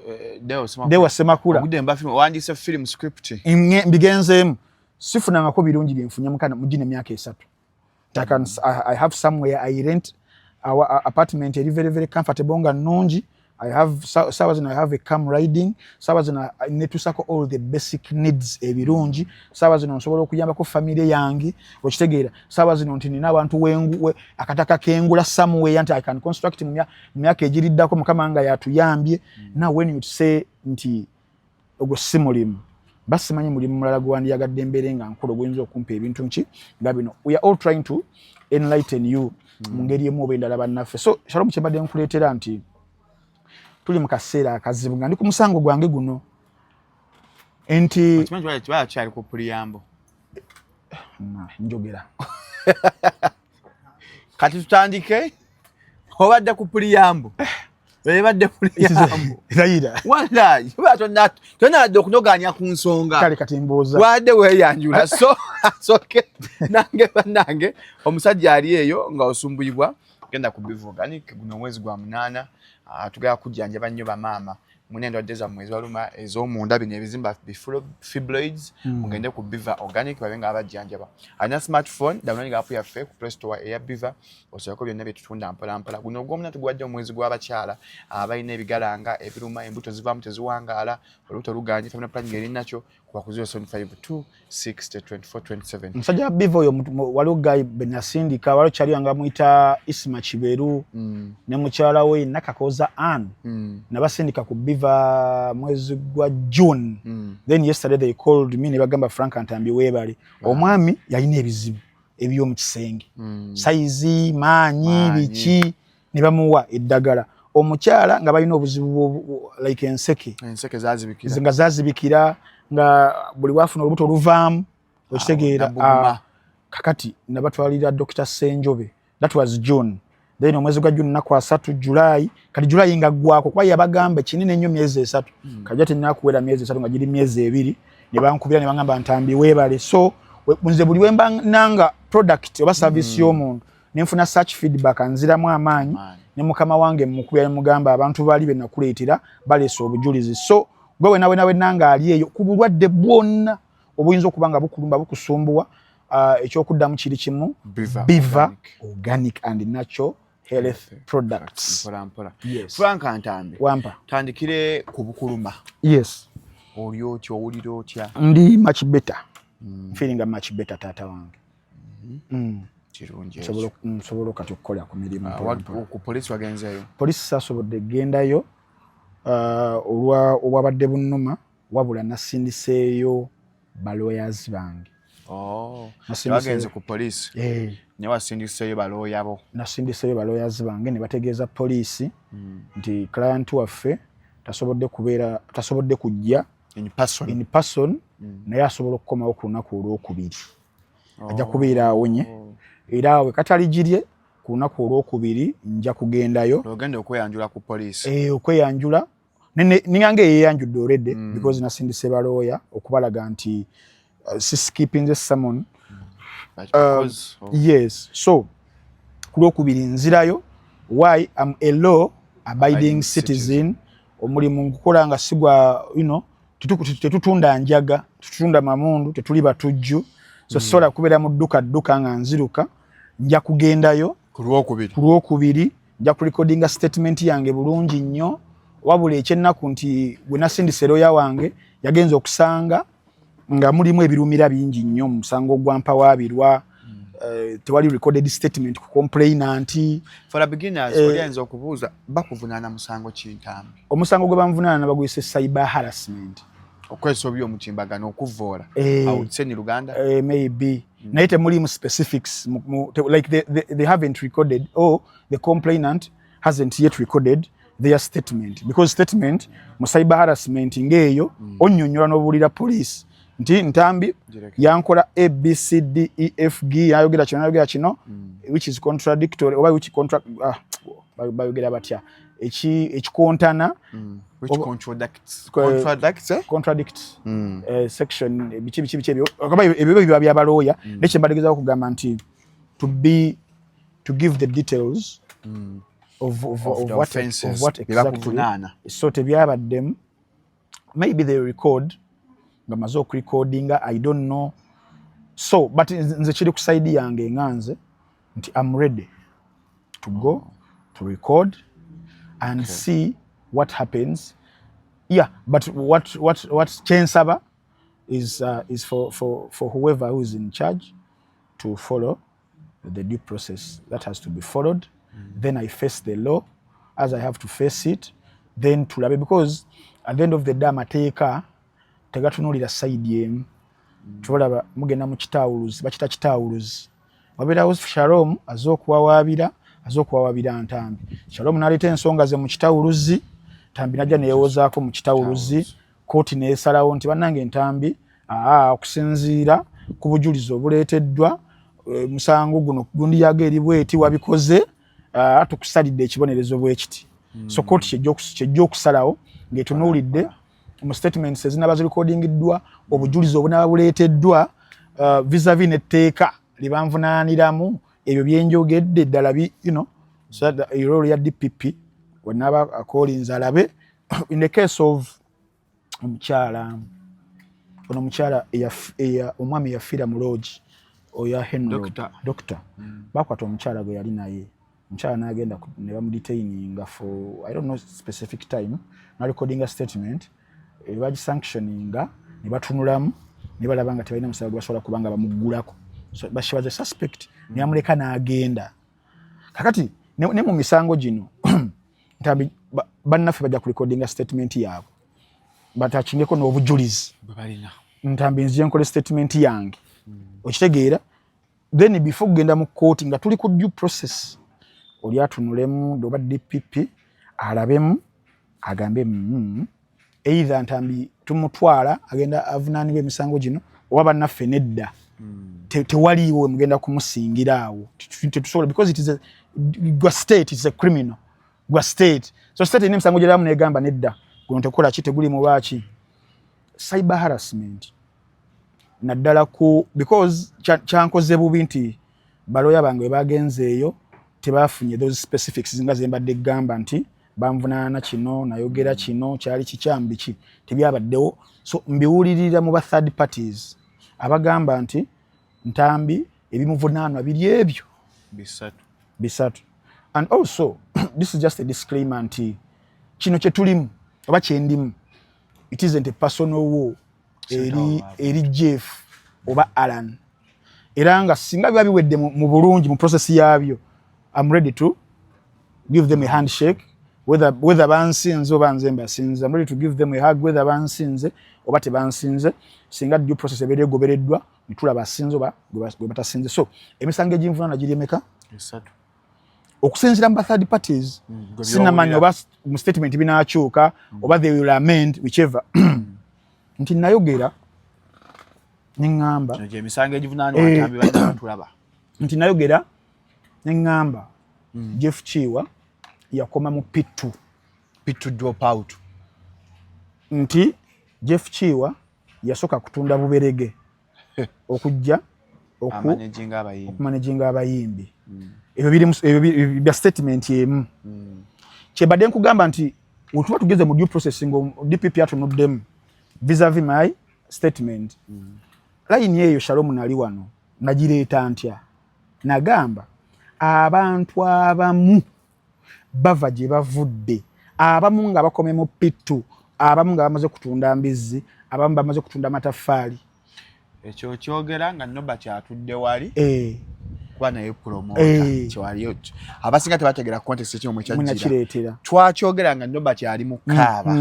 Deo Ssemakula. Dewa Ssemakula. Ogudde mba film, owandiise film script. Mbigenzeemu, sifunangako birungi byenfunye mukana mu gino emyaka 3. I have somewhere I rent our apartment eri very very comfortable nga nnungi. I have sawa zino I have a car riding, sawa zino netusako all the basic needs ebirungi, sawa zino nsobola okuyambako family yange, okitegeera? Sawa zino nti nina abantu wengu akataka kengula somewhere nti I can construct mu myaka egiriddako, Mukama nga yatuyambye. Now when you say nti ogwo si mulimu, basimanyi mulimu mulala gwewandiyagadde embeera nga nkulu oguyinza okumpa ebintu nki nga bino. We are all trying to enlighten you mu ngeri emu oba endala, bannaffe. So Shalom, kyembadde nkuleetera nti tuli mu kaseera akazibu nga ndi ku musango gwange guno nti Okimanyi kiba kyali ku preamble. Njogera. Kati tutandike, obadde ku preamble, ebadde preamble. Rayira. Wallahi oba tonadde okunoganya ku nsonga. Kale kati mbuuza. Wadde weeyanjula, so soke nange bannange, omusajja ali eyo nga osumbuyibwa, genda ku Biva Organic. Guno omwezi gwa 8, tugala kujjanjaba nnyo bamaama muna endwadde zammwe ezibaluma ez'omunda, bino ebizimba, fibroids. Mugende ku Biva Organic babe nga abajjanjaba. Alina smartphone, downloading app yaffe ku Play Store eya Biva, osobako byonna byetutunda mpola mpola. Guno ogwomuna tuguwadde omwezi gw'abakyala abalina ebigalanga ebiruma, embuto zivaamu teziwangaala, olubuto luganye, family planning erinakyo, kuba ku 0752 60 24 27. Omusajja wa Biva oyo waliwo guy benasindika, waliwo kyali nga amuyita Isma Kiberu ne mukyala we Nakakoza Ann. Nabasindika ku Biva mwezi gwa June. Then yesterday they called me ne bagamba, "Frank Ntambi, weebale." Omwami yalina ebizibu eby'omu kisenge, sayizi, maanyi, Maanyi. biki. Ne bamuwa eddagala. Omukyala nga balina obuzibu like enseke. Enseke zazibikira. Nga zazibikira, nga buli wafuna olubuto oluvaamu, okitegeera? Ah, kakati nabatwalira Dr. Senjobe. That was June. Then omwezi gwa June naku 3, July. Kati July nga ggwako, kuba yabagamba kinene nnyo myezi 3. Kajja tenakuwera myezi 3, nga giri myezi 2, ne bankubira ne bagamba, "Ntambi, weebale." So nze buli wemba nanga product oba service y'omuntu nenfuna such feedback, nziramu amaanyi. Ne mukama wange mukubira ne mugamba, "Abantu bali be nakuleetera baleese obujulizi." So gwe wena wena wena nga ali eyo ku bulwadde bwonna obuyinza okuba nga bukulumba, bukusumbuwa, ekyokuddamu kiri kimu: Biva Organic and Natural Health Products. Mpola mpola. Yes. Frank Ntambi. Wampa. Tandikire ku bukuluma. Yes. Oli otya? Owulira otya? Ndi much better. Feeling much better, taata wange. Kirungi. Nsobola kati okukola ku mirimu. Ku polisi wagenzeeyo? Polisi saasobodde gendayo olwa obwabadde bunnuma, wabula nasindiseeyo balawyers bange. Oh, wagenze ku poliisi eh. Naye wasindiseeyo balooya bo? Nasindiseeyo balawyers bange ne bategeeza poliisi nti client waffe tasobodde kubeera, tasobodde kujja in person, in person. Naye asobola okukomawo ku lunaku olwokubiri, ajja kubeera awonye. Era awe kataligirye ku lunaku olwokubiri nja kugendayo. Ogenda okweyanjula ku poliisi? Eh, okweyanjula ninganga eyeyanjudde already because nasindise balooya okubalaga nti siskipinze summon. Yes, so ku lwokubiri nzirayo. Why? Am a law abiding citizen. Omulimu nkukola nga sigwa, tetutunda njaga, tetutunda mamundu, tetuli batujju, so sobola kubeera mu dduka dduka nga nziruka. Nja kugendayo. Ku lwokubiri? Ku lwokubiri nja kurecordinga statement yange bulungi nnyo. Wabula ekyennaku nti bwe nasindise looya wange, yagenza okusanga nga mulimu ebirumira bingi nnyo mu musango ogwampawaabirwa. Tewali recorded statement ku complainant. For the beginners, oli ayinza okubuuza, bakuvunaana musango ki, Ntambi? Omusango gwe banvunaana baguyise cyber harassment. Okukozesa obi omutimbagano okuvvoola. Eh. I would say in Luganda. Maybe. Naye temulimu specifics like they haven't recorded or the complainant hasn't yet recorded their statement, because statement mu cyber harassment ng'eyo onnyonnyola n'obuulira police nti Ntambi Gireke. yankola A B C D E F G, yayogera kino, yayogera kino, which is contradictory oba which contra, ah, bayogera batya, ekikontana. Which contradicts, contradicts, eh? Contradict section biki biki biki ebyo, oba ebyo biba byabalooya. Naye kye mbategezaako kugamba nti to give the details of of the what, offences of what bye exactly. bakuvunaana. So tebyabaddemu. Maybe they record nga maze okurecordinga, I don't know. So but nze kiri ku side yange nga nze nti I'm ready to go to record and see what happens. Yeah, but what kyensaba is for whoever who is in charge to follow the due process that has to be followed. Then I face the law as I have to face it. Then tulabe, because at the end of the day amateeka tegatunuulira side emu. Tubalaba mugenda mu kitawuluzi, bakita kitawuluzi, wabeerawo Shalom aze okuwawaabira, aze okuwawaabira Ntambi. Shalom n'aleeta ensonga ze mu kitawuluzi, Ntambi najja neyewozaako mu kitawuluzi, kooti neesalawo nti bannange Ntambi, aa, okusinziira ku bujulizi obuleeteddwa, musango guno gundi yago eri bweti, wabikoze, tukusalidde ekibonerezo bwekiti. So kooti kyejja okusalawo ng'etunuulidde mu statements ezinaba zirecordingiddwa, obujulizi obunaba buleeteddwa, vis-a-vis n'etteeka lyebanvunaaniramu, ebyo byenjogedde ddala so that the role ya DPP wenaba akolinze alabe. In the case of omukyala ono, omukyala omwami yafiira mu lodge oya Henry. Doctor. Doctor. Bakwata omukyala gwe yali naye, omukyala n'agenda ne bamudetaininga for I don't know specific time, narecordinga statement, bagisanctioninga ne batunulamu ne balaba nga tebalina musango gwe basobola kuba nga bamuggulako. So, but she was a suspect, ne bamuleka n'agenda. Kakati ne mu misango gino, Ntambi, bannaffe bajja kurecordinga statement yaabwe batakingeko n'obujulizi bwe balina. Ntambi nzije nkole statement yange, okitegeera? Then before kugenda mu kooti nga tuli ku due process, Oli atunulemu oba DPP alabemu agambe, either Ntambi tumutwala agenda avunaanibwa emisango gino, oba bannaffe nedda, tewaliiwo mugenda kumusingira awo, tetusobola, because it is a gwa state, is a criminal gwa state. So state erina emisango giramu negamba nedda, guno tekola ki, teguli mubaaki cyber harassment naddala ku, because kyankoze bubi nti baloya bange bwe bagenze eyo tebafunye those specifics nga zembadde gamba nti banvunaana kino, nayogera kino, kyali kikyamu, biki tebyabaddewo. So mbiwulirira mu ba third parties abagamba nti Ntambi ebimuvunaanwa biri ebyo bisatu. Bisatu. And also this is just a disclaimer nti kino kyetulimu oba kyendimu, it isn't a personal war eri Jeff oba Alan. Era nga singa biba biwedde mu bulungi mu process yabyo, I'm ready to give them a handshake, whether bansinze oba nze mbasinze. I'm ready to give them a hug, whether bansinze oba tebansinze, singa due process ebeera egobereddwa netulaba asinze oba gwe batasinze. So emisango eginvunaana giri emeka? Esatu. Okusinziira mu ba third parties. Sinamanya oba mu statement binakyuka oba they will amend, whichever, nti nayogera neŋŋamba Kino gyemisango egivunaanibwa Ntambi, balina batulaba. Nti nayogera neŋŋamba Jeff Kiwa yakoma mu P2. P2 drop out. Nti Jeff Kiwa yasooka kutunda buberege okujja amanaginga abayimbi. Okumanaginga abayimbi. Ebyo biri ebyo bya statement emu. Kyebadde nkugamba nti wetuba tugeze mu due process nga DPP atunuddemu vis-a-vis my statement, layini eyo Shalom nali wano nagireeta ntya? Nagamba abantu abamu bava gye bavudde, abamu nga bakomye mu P2, abamu nga bamaze kutunda mbizzi, abamu bamaze kutunda mataffaali. Ekyo kyogera nga noba kyatudde wali kuba naye promoter. Kyewaliyo abasinga tebategera context ekyo mwe kyajjira. Munakireetera. Twakyogera nga noba kyali mu kaaba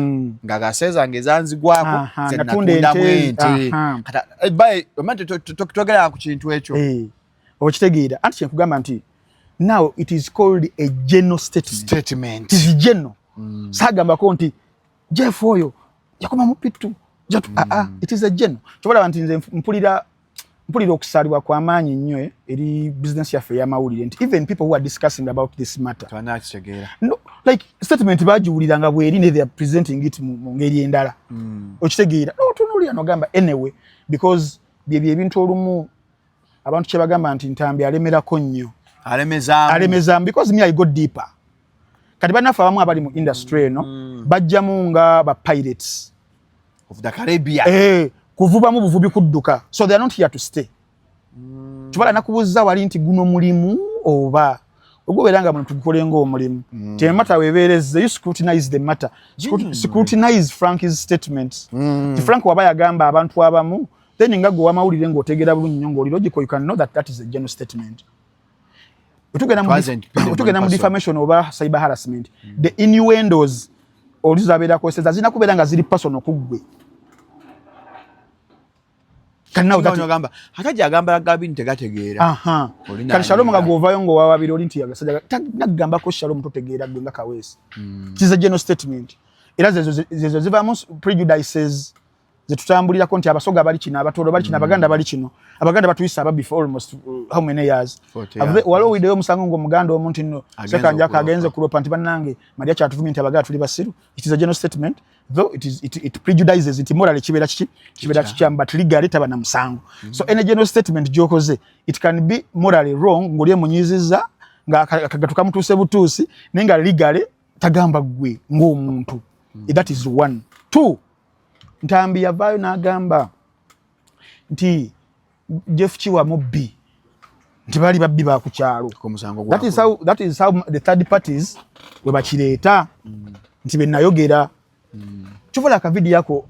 nga gaseeza nga ezanzigwako Aha, ze natunda natundamu ente, ente. Kata, bae, omanyi twogera ku kintu ekyo. Okitegeera anti kyenkugamba nti now it is called a general statement. Statement. It is general. Saagambako nti Jeff oyo yakoma mu P2 jatu. Ah, ah, it is a general. Kyobalaba nti nze mpulira okusaalibwa kw'amaanyi nnyo eri business yaffe ey'amawulire nti even people who are discussing about this matter twanakitegeera. No, like statement bagiwulira nga bweri ne they are presenting it mu ngeri endala. Okitegeera notunuulira nogamba anyway, because byebyo ebintu olumu abantu kye bagamba nti Ntambi alemerako nnyo. Alemezaamu. Alemezaamu, because me, I go deeper. Kati bannaffe abamu abali mu industry eno bajjamu nga ba pirates of the Caribbean. Kuvubamu buvubi kudduka, so they are not here to stay. Kibala nakubuuza wali nti guno mulimu oba ogubeera nga muno tugukole ng'omulimu. The matter webeerezze, you scrutinize the matter. Scrutinize Frank's statements. Ti Frank waba yagamba abantu abamu, then nga gwe wamawulire ng'otegeera bulungi nnyo ng'oli logical, you can know that that is a general statement. Bwe tugenda mu defamation oba cyber harassment, the innuendos oli zabeera akozesa zirina kubeera nga ziri personal ku ggwe. Kati ate gyagamba gabini tegategeera. Kati Shalom nga gwovayo ng'owawabira oli nti agasajja nagambako Shalom totegeera gwe nga Kaweesi. Kiza general statement, era zezo zivaamu prejudices zetutambulirako nti Abasoga bali kino, Abatoolo bali kino, Abaganda bali kino. Abaganda batuyisa ababbi for almost how many years? Waliwo owuliddeyo omusango ng'Omuganda omu nti nno Sekanjako agenze kulopa nti bannange Maria kyatuvumye nti Abaganda tuli basiru? It is a general statement, though it prejudices nti morally kibeera kiki, kibeera kikyamu, but legally taba na musango. So any general statement gy'okoze, it can be morally wrong ng'oli emunyizizza nga akagatu kamutuuse butuusi, naye nga legally tagamba ggwe ng'omuntu. That is one. Two, Ntambi yavaayo n'agamba nti Jeff Kiwa mubbi, nti baali babbi ba ku kyalo. That is how the third parties we bakireeta nti benayogera. Kyovola akavidiyo ako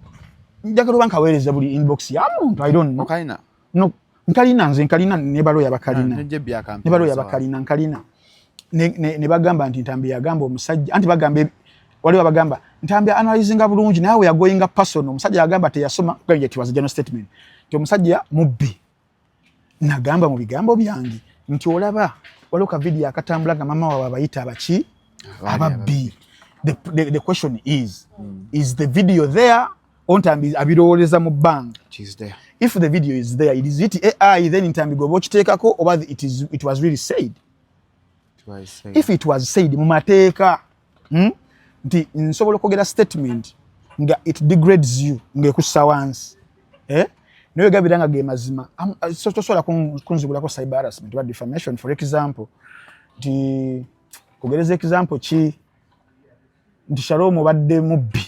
njagala oba nkaweereza buli inbox ya muntu, I don't know. No, nkalina nze, nkalina ne baloya bakalina, ne baloya bakalina, nkalina ne bagamba nti Ntambi yagamba omusajja anti bagamba waliwo abagamba Ntambi analyzinga bulungi nawe yagoyinga personal. Omusajja yagamba teyasoma, it was a general statement nti omusajja mubbi. Nagamba mu bigambo byange nti olaba Waliwo ka video akatambula nga mama waabwe abayita abaki, ababbi. The question is the video there? Ntambi abirowooleza mu bbanga. It is there. If the video is there, is it AI then, Ntambi gwe okiteekako, oba it was really said? It was said. If it was said, mu mateeka, Nti nsobola okwogera statement nga it degrades you, ng'ekussa wansi, eh? Naye gabira nga ge mazima. So tosobola kunzigulako cyber harassment oba defamation. For example, nti kugereza example ki, nti Shalom obadde mubbi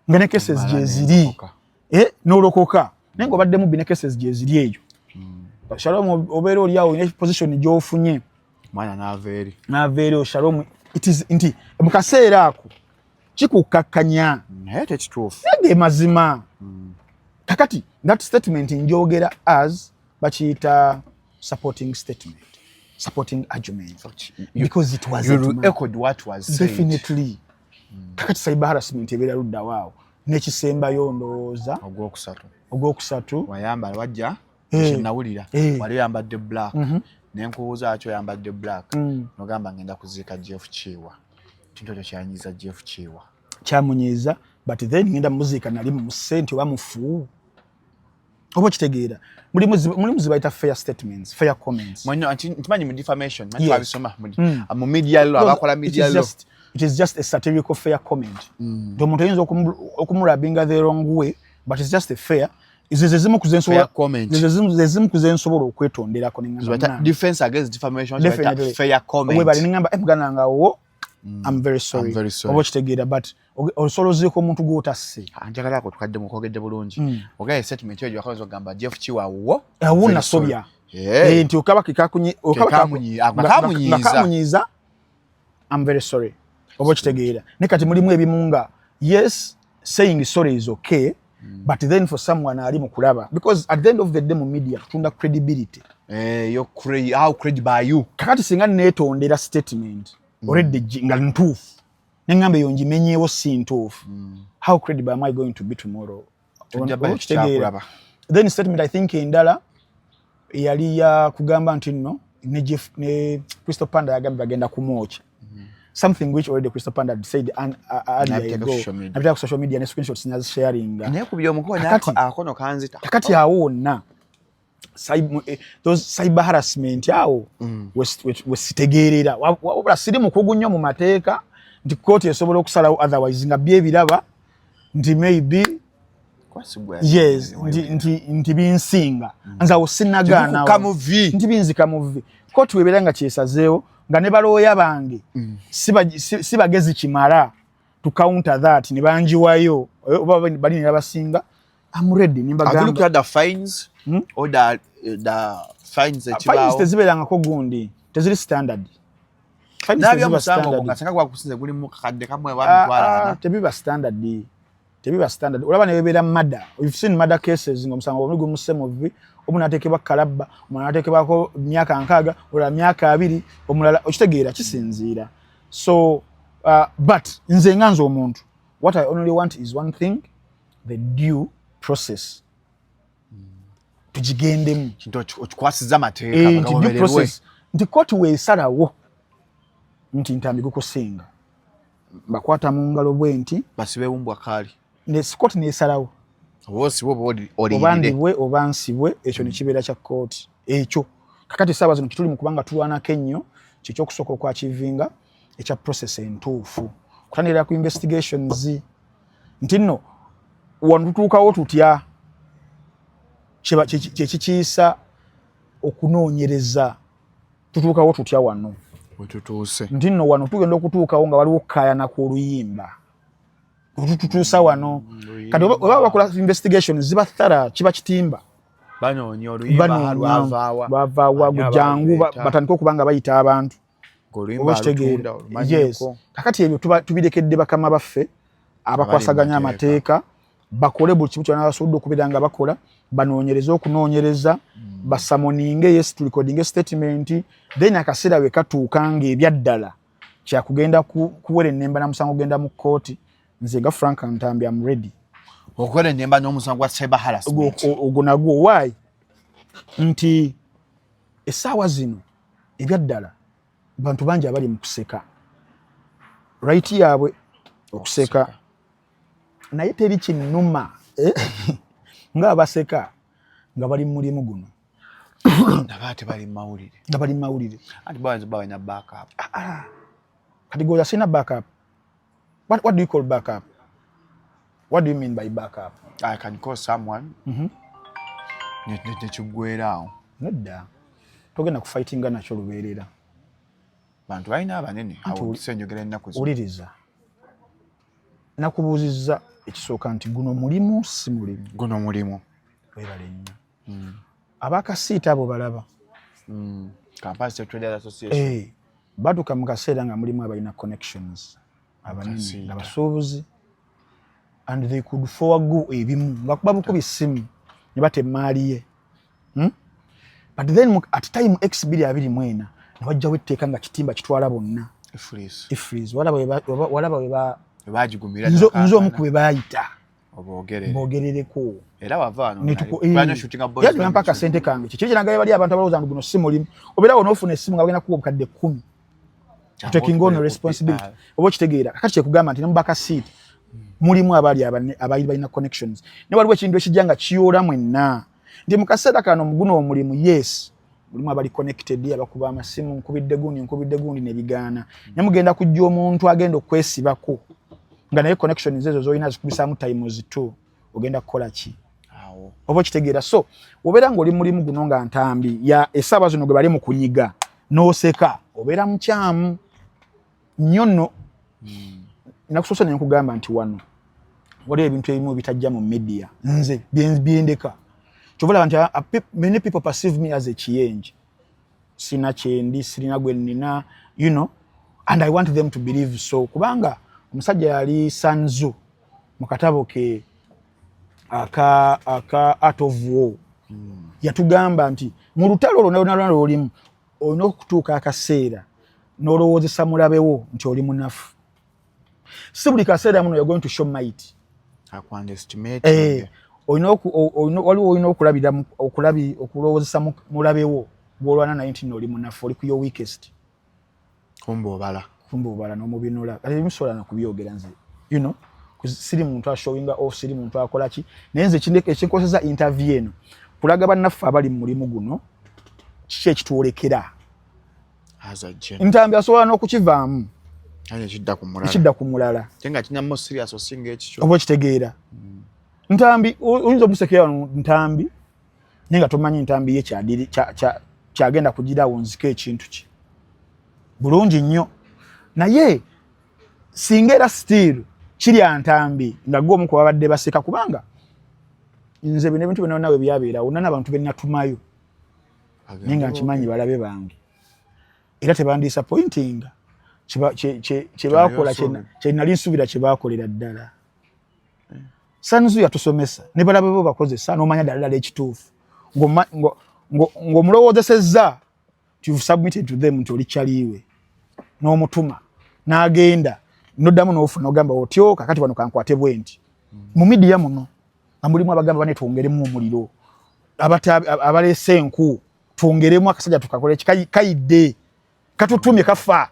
nga ne cases Mala gyeziri n'enkoka. Eh, n'olokoka, naye nga obadde mubbi ne cases gyeziri eyo. Shalom, obeera oli awo olina position gy'ofunye, Mwana n'ava eri. N'ava eri. Shalom, it is nti mu kaseera ako kikukakkanya. Naye tekituufu. Naye ge mazima. Kakati that statement njogera as bakiyita supporting statement, supporting argument, because it was You echoed what was said. Definitely. Kakati cyber harassment ebeera luddawo awo. N'ekisembayo, ndowooza Ogwokusatu. Ogwokusatu. Wayambala wajja, Eh. kyenawulira, Eh. wali oyambadde black, nenkubuuza ki oyambadde black, nogamba ngenda kuziika Jeff Kiwa. Kintu ekyo kyanyiza Jeff Kiwa. Kyamunyiiza, but then ngenda muziika nali muse nti oba mufu oba okitegeera. Mulimu zibayita fair statements, fair comments. Nkimanyi mu defamation manyi twabisoma mu media law, abakola media law. It is just a satirical fair comment. Nti omuntu oyinza okumurabinga the wrong way, but it's just a fair, ezo zezimu ku zensobola Fair comment. Zezimu ku zensobola okwetonderako neŋŋamba, Zibayita "Munange, defense against defamation, zibayita Definitely. fair comment. Webale, neŋŋamba, "Eh, muganda wange, awo I'm very sorry." I'm very sorry. Oba okitegeera, but osobola oziika omuntu gw'otasse. Ah, njagala ako tukadde mukwogedde bulungi. Ogaye statement eyo gyewakoze ogamba Jeff Kiwa wo. Awo nasobya. Eh, nti okaba okaba Nga kamunyiiza. nga kamunyiiza, I'm very sorry, oba okitegeera. Ne kati mulimu ebimu nga yes, saying sorry is okay, but then for someone ali mu kulaba, because at the end of the day mu media tutunda credibility. Eh, how credible are you? Kakati singa neetondera statement already nga ntuufu, neŋŋamba eyo ngimenyeewo si ntuufu, how credible am I going to be tomorrow? Tujja Oba ba okitegeera? kyakulaba. Then statement, I think endala eyali ya kugamba nti nno ne Jeff, ne Crystal Panda yagambye bagenda kumwokya, something which already Crystal Panda had said earlier N'abiteeka ago. ku social media. Nabiteeka ku social media ne screenshots nazisharinga. Naye ku byomukono akono kanzita. Kakati awo wonna those cyber harassment awo wesitegeerera. Wabula siri mukugu nnyo mu mateeka nti kooti esobola okusalawo otherwise nga byebiraba nti maybe yes, nti binsinga nze awo sinagaana. Tebikuka mu vi. Nti binzika mu vi. Kooti webeera nga kyesazeewo nga ne balooya bange si bagezi kimala to counter that, ne banjiwayo, oba bali ne basinga, I'm ready. Have you Nimbagamba. looked at the fines or the fines Fines ekibaawo? tezibeerangako gundi, teziri standard. Fines Nabyo teziba omusango standard. nga singa gwakusinze gulimu kakadde kamwe oba Ah, mitwalo ah, ana. Tebiba standard, tebiba standard. Olaba ne bebeera murder, you've seen murder cases nga omusango omuli gumuse mu vi, omu n'ateekebwa kalabba, omulala n'ateekebwako myaka 60, omulala myaka 20, omulala, okitegeera, kisinziira. So but nze nga nze omuntu, what I only want is one thing, the due process tugigendemu. Kintu okikwasiza amateeka Eh, nti due bagagobererwe. process, nti kooti weesalawo nti Ntambi gukusinga, bakwata mu ngalo bwe nti Basibe bumbwa kaali. Ne kooti neesalawo Oba osibe oba oba oliyirire. ndibwe oba nsibwe, ekyo nekibeera kya kooti ekyo. Kakati essaawa zino kituli mu kubanga tulwanako ennyo kyekyokusooka okwakivinga ekya process entuufu, kutandikira ku investigations, nti nno wano tutuukawo tutya, kyekikiisa okunoonyereza, tutuukawo tutya wano Wetutuuse. Nti nno wano tugenda okutuukawo nga waliwo okukaayana kw'oluyimba tututuusa wano. Kati oba bakola investigation ziba thorough, kiba kitimba. Banoonya oluyimba Banoonya lwavaawa. lwavaawa. Ani Jangu abaluleeta? Batandike okuba nga bayita abantu. Ng'oluyimba Oba okitegeera? alutunda. Yes. Olumanyiko. Kakati ebyo tubirekedde bakama baffe abakwasaganya Abali mu mateeka. amateeka, bakole buli kimu kyonna basobodde okubeera nga bakola, banoonyereze okunoonyereza, basummoninge, yes, turecordinge statement, then akaseera we katuuka ng'ebyaddala kyakugenda kuwera ennemba na musango genda mu kkooti, nze nga Frank Ntambi am ready. Okukola ennemba n'omusango gwa cyber harassment. Ogwo nagwo, why nti essaawa zino Ebyaddala bantu bangi abali mu kuseka, right yaabwe okuseka, naye teri kinnuma ng'abaseka nga bali mu mulimu guno. Naba bali mawulire. Nga bali mu mawulire. Anti bayinza balina backup. Ah, ah. Kati goza sina backup. What do you call backup? What do you mean by backup? I can call someone nekigwera awo. Nedda, togenda kufightinga nakyo lubeerera. Bantu balina abanene awo, senjogera ennaku zino. Wuliriza, nakubuuzizza ekisooka nti guno mulimu, si mulimu? Guno mulimu. Webale nnyo. Abakasiita abo balaba. Kampala State Traders Association. Eh, batuuka mu kaseera nga mulimu abalina connections abanene Kasiita. nga basuubuzi, and they could forgo ebimu nga kuba bukubi ssimu ne bata emaali ye, But then at time x 2024 ne wajjawo etteeka nga kitimba kitwala bonna. EFRIS. EFRIS. Walaba we ba Bagigumira. Nze omu ku be baayita. Obogerere. Mbogerereko. Era wava wano. Shootinga boys. Yali bampa akasente kange. Kiki kiranga bali abantu abalowooza nti guno si mulimu? Obeerawo n'ofuna essimu nga bagenda kuwa obukadde 10, taking on responsibility. Oba okitegeera? Kakati kyekugamba nti ne mu bakasiiti mulimu abaali abaali balina connections, ne waliwo ekintu ekijja nga kiyoola mwenna nti mu kaseera kano muguno omulimu, yes, mulimu abali connected, abakuba amasimu, nkubidde gundi, nkubidde gundi, nebigaana, ne mugenda kujja omuntu agenda okwesibako nga naye connections ezo zolina zikubisaamu times two. Ogenda kukola ki? Awo. Oba okitegeera? So obeera ng'oli mulimu guno nga ntambi ya essaawa zino gwe bali mu kunyiga n'oseka, obeera mukyamu nnyo nno. Nakusoose ne nkugamba nti wano waliwo ebintu ebimu bitajja mu media, nze byendeka. Kyova olaba nti many people perceive me as a kiyenje, sina kyendi, sirina gwe nnina, and I want them to believe so, kubanga omusajja yali Sun Tzu mu katabo ke aka Art of War yatugamba nti mu lutalo olwo nalwona lwolimu olina okutuuka akaseera n'olowoozesa mulabewo nti oli munafu. Si buli kaseera muno you're going to show might. Aku-underestimate. Eh, waliwo olina okulabira okulowoozesa mulabewo bw'olwana naye nti nno oli munafu, oli ku your weakest. Kumba obala. Kumba obala n'omubinula. Kati ebimusobola nakubyogera nze, 'cause siri muntu ashowinga off, siri muntu akola ki, naye nze ekinkozesa interview eno kulaga bannaffe abali mu mulimu guno kiki ekitwolekera. As a general. Ntambi asobola n'okukivaamu. Aye ekidda ku mulala. Ekidda ku mulala. Ate nga kinyamu serious osinga ekikyo. Oba okitegeera? Ntambi oyinza omusekera wano Ntambi, naye nga tomanyi Ntambi ye kyagenda kugirawo nziko ekintu kye bulungi nnyo. Naye singa era still kirya Ntambi nga gwe omu ku babadde baseka, kubanga nze bino ebintu byonna we byabeerawo nana abantu benatumayo, naye nga nkimanyi balabe bange era tebandisappointinga kyebakola kyenali nsuubira kyebakolera ddala. Sun Tzu yatusomesa ne balabe bo bakozesa n'omanya ddala ddala ekituufu ng'omulowoozesezza nti you've submitted to them nti oli kyaliiwe n'omutuma n'agenda noddamu n'ofuna ogamba otyo, kakati wano kankwate bwe nti mu media muno nga mulimu abagamba bane twongeremu omuliro, abaleese enku, twongeremu akasajja tukakole kayidde katutumye kafa,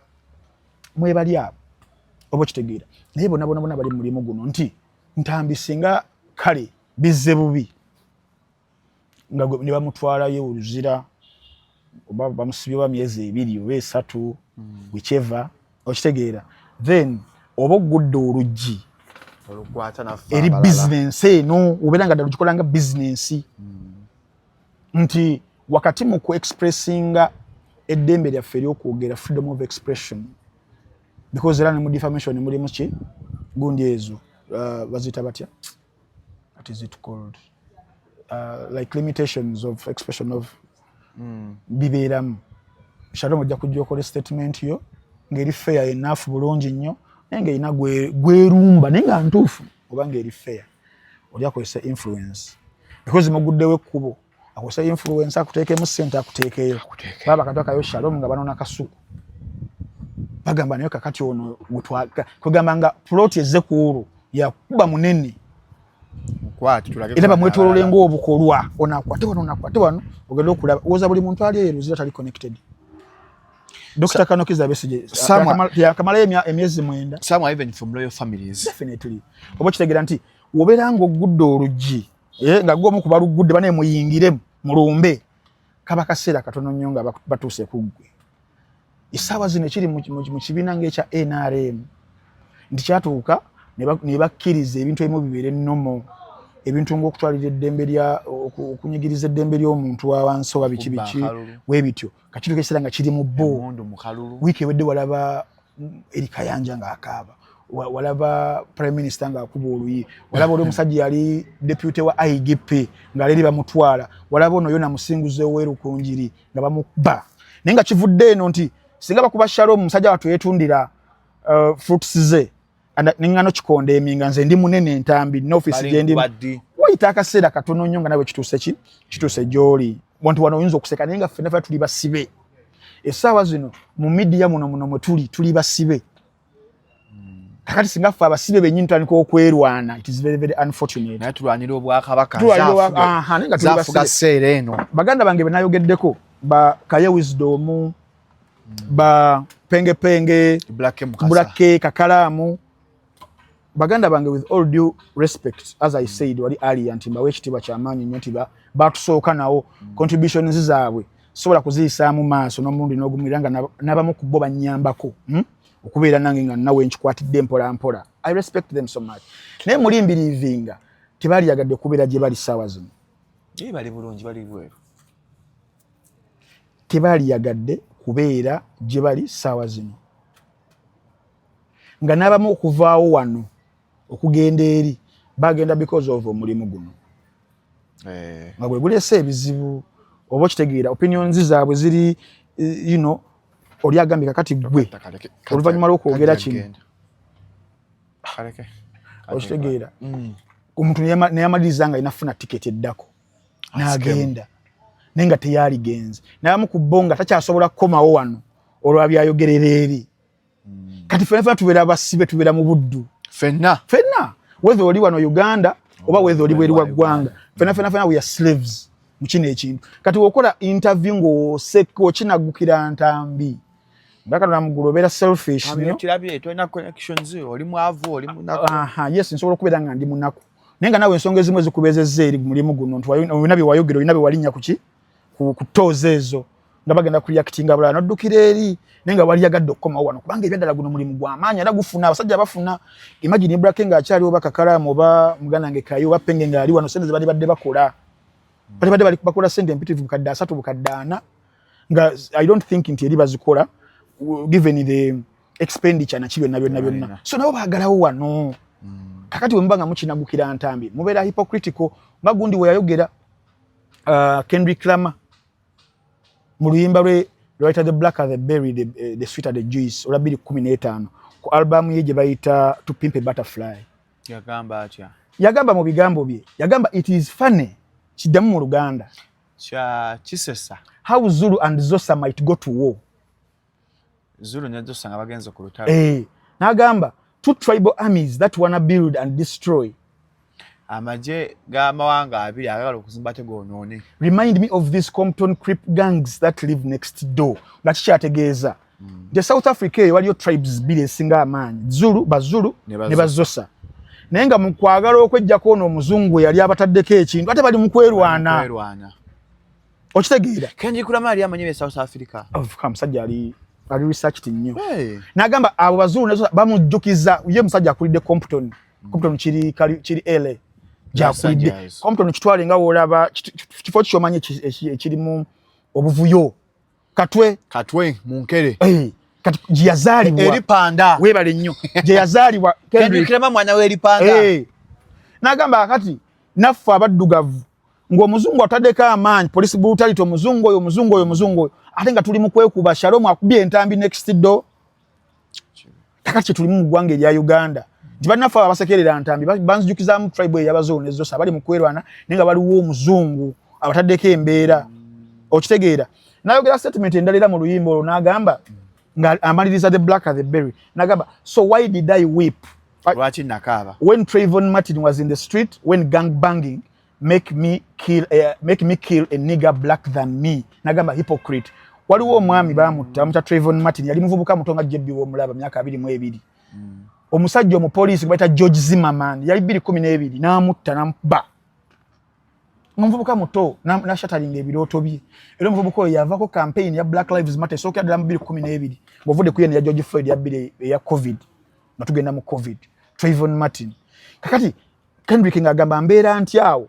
mwebali abo. Oba okitegeera? Naye bonna bonna bonna bali mu mulimu guno nti Ntambi singa kale bizze bubi nga ne bamutwalayo oluzira oba bamusibye oba myezi 2 oba 3, whichever, okitegeera? Then oba ogudde oluggi olukwata naffe eri abalala. Bizinensi eno obeera nga ddala ogikola nga bizinensi nti wakati mu ku expressinga eddembe lyaffe ery'okwogera, freedom of expression, because era ne mu defamation mulimu ki gundi ezo, baziyita batya, what is it called, like limitations of expression of bibeeramu. Shalom ojja kujja okola statement yo ng'eri fair enough, bulungi nnyo, naye ng'erina gwerumba, naye nga ntuufu oba ng'eri fair. Oli akozesa influence because muguddewo ekkubo, akozesa influence akuteekemu ssente, akuteekeyo baba katwakayo Shalom nga banona kasuku bagamba naye kakati ono kwegamba nga plot ezze ku olwo yakuba munene. Mukwate tulage era ku bamwetolole abalala. Ng'obukolwa ono akwate wano, ono akwate wano, ogenda okulaba woza buli muntu ali eyo luzira tali connected. Dr. Kano Kizza Besigye yakamalayo emyezi 9. Some are even from royal families. Definitely. Oba kitegeera nti wobeera ng'oggudde oluggi, nga gwe omu ku baluggudde bane muyingire mulumbe, kaba kaseera katono nnyo nga batuuse ku ggwe. Essaawa zino ekiri mu kibiina ng'ekya NRM nti kyatuuka ne bakkiriza ebintu ebimu bibeere nnomo, ebintu ng'okutwalira eddembe lya okunyigiriza eddembe ly'omuntu wa wansi oba biki biki weebityo, kakituuka ekiseera nga kiri mu bo. Wiiki ewedde walaba Eri Kayanja ng'akaaba, walaba Prime Minister ng'akuba oluyi, walaba oli omusajja yali deputy wa IGP ng'aleeri bamutwala, walaba ono yona musinguzi ow'erukunjiri nga bamukuba. Naye nga kivudde eno nti singa bakuba Shalom, omusajja wattu yeetundira fruits ze neŋŋano kikonda eminga, nze ndi munene entambi n'ofiisi gye ndimu, wayita akaseera katono nnyo nga nawe kituuse ki kituuse gy'oli. Wantu wano oyinza okuseka, naye nga ffenna ffe tuli basibe essaawa zino mu media muno muno mwe tuli, tuli basibe. Kakati singa ffe abasibe bennyini tutandika okwerwana, it is very very unfortunate. Naye tulwanira obwakabaka. Naye nga tuli zafuga basibe. Seera eno. Baganda bange benayogeddeko, ba Kaye Wisdom, ba Pengepenge, Black Mukasa, Bulake Kakalaamu, baganda bange, with all due respect, as I said wali earlier nti mbawe ekitiibwa kyamaanyi nnyo nti batusooka nawo, contributions zaabwe sobola kuziyisaamu maaso n'omulundi n'ogumu, era nga n'abamu ku bo bannyambako, Okubeera nange nga nawe nkikwatidde mpola mpola. I respect them so much, naye muli mbirivinga tebalyagadde kubeera gye bali ssaawa zino. Ye bali bulungi, bali bweru. Tebalyagadde kubeera gye bali ssaawa zino, nga n'abamu okuvaawo wano okugenda eri bagenda because of omulimu guno nga gwe guleese ebizibu. Oba okitegeera, opinions zaabwe ziri oli agambye kakati gwe oluvannyuma lw'okwogera kino, okitegeera, omuntu neyamaliriza nga alina kufuna tiketi eddako n'agenda, naye nga teyaligenze. Nabamu ku bo nga takyasobola kukomawo wano olwabyayogerera eri. Kati fena fena tubeera basibe, tubeera mu buddu. Fenna. Fenna, whether oli wano Uganda oba whether oli bweru wa ggwanga, fena fena fena we are slaves mu kino ekintu. Kati wokola interview ng'oseka okinagukira ntambi nga Katonda muggulu, obeera selfish nnyo. Kirabye tolina connections, oli mwavu, oli munaku. Aha, yes, nsobola okubeera nga ndi munaku, naye nga nawe ensonga ezimu ezikubeezezza eri mulimu guno nti olina bye wayogera, olina bye walinnya kuki ku toozi ezo nga bagenda kureactinga bulala n'oddukira eri, naye nga waliyagadde okukomawo wano kubanga ebyaddala guno mulimu gw'amaanyi era gufuna abasajja bafuna. Imagine Ibrahim ng'akyali oba Kakalaamu oba muganda wange Kayi oba Penge ng'ali wano, sente ze bali badde bakola, bali badde bali bakola sente empitirivu, 300,000, 400,000, nga I don't think nti eri bazikola given the expenditure naki byonna byonna byonna. So nabo baagalawo wano. Kakati bwe muba nga mukinagukira ntambi, mubeera hypocritical nga gundi we yayogera, Kendrick Lamar mu luyimba lwe lwayita "The Blacker the Berry the Sweeter the Juice" olwa 2015 ku album ye gye bayita "To Pimp a Butterfly". Yagamba atya? Yagamba mu bigambo bye, yagamba, "It is funny." Kiddamu mu Luganda. Kya kisesa. How Zulu and Xhosa might go to war. Zulu ne Xhosa nga bagenze ku lutalo. Eh, n'agamba, "Two tribal armies that wanna build and destroy." Amagye g'amawanga abiri agagala okuzimba ate goonoone. "Remind me of these Compton Crip gangs that live next door." Nga kikyategeeza nti South Africa eyo waliyo tribes bbiri ezisinga amaanyi, Zulu, Bazulu ne Bazosa, naye nga mu kwagala okwejjako ono omuzungu eyali abataddeko ekintu, ate bali mu kwerwana. Kwerwana. Okitegeera? Kendrick Lamar ali amanyi be South Africa. Musajja ali researched nnyo. Hey. N'agamba abo Bazulu ne Xhosa bamujjukiza ye musajja akulidde Compton. Compton kiri kiri LA gyakulidde. Angeles. Compton kitwale nga woolaba kifo kyomanyi ekirimu obuvuyo, Katwe. Katwe munkere. Eh, kati gye yazaalibwa. Eri panda. Weebale nnyo, gye yazaalibwa. Kendrick Lamar mwana we eri panda. Eh. N'agamba kati naffe abaddugavu ng'omuzungu ataddeko amaanyi, police brutality, omuzungu oyo, omuzungu oyo, omuzungu oyo, ate nga tuli mu kwekuba. Shalom akubye entambi next door. Kakati kye tulimu mu ggwanga erya Uganda nti bannaffe abo abasekerera ntambi banzijukizaamu tribe ey'Abazungu ne Xhosa bali mu kwerwana, naye nga waliwo omuzungu abataddeko embeera. Okitegeera? N'ayogera statement endala era mu luyimba olwo, n'agamba nga amaliriza "The Black the Berry", n'agamba, "So why did I weep?" Lwaki nakaaba? "When Trayvon Martin was in the street, when gang banging make me kill a nigger black than me." Nagamba, "Hypocrite." Waliwo omwami bamutta, bamutta Trayvon Martin. Yali muvubuka muto nga JB womulaba, myaka 22. Omusajja omupoliisi gwe bayita George Zimmerman, yali 212, n'amutta, n'amukuba omuvubuka muto, nashatteringa ebirooto bye. Era omuvubuka oyo yavako campaign ya Black Lives Matter esookera ddala mu 212, ng'ovudde ku yeno ya George Floyd ya bbiri eya COVID, nga tugenda mu COVID. Trayvon Martin. Kakati Kendrick ng'agamba, mbeera ntyawo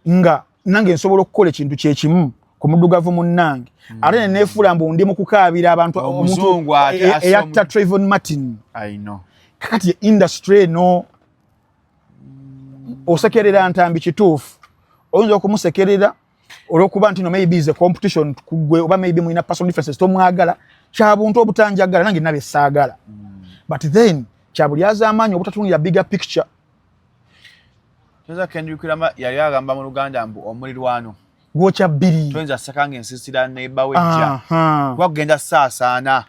nga nange nsobola okukola ekintu kyekimu ku muddugavu munnange, ate neneefuula mbu ndi mu kukaabira abantu omuntu Omuzungu ate eyatta Trayvon Martin? I know. Kakati industry eno, osekerera Ntambi, kituufu, oyinza okumusekerera olwokuba nti no, maybe is a competition kugwe, oba maybe mulina personal differences, tomwagala. Kyabuntu obutanjagala, nange nabe saagala, but then kyabuli az'amaanyi obutatunulira bigger picture. Toyinza, Kendrick Lamar yali agamba mu Luganda mbu omulirwano Gwokya bbiri. Toyinza saka ng'ensiisira neighbour wejja Aha. kuba kugenda saasaana.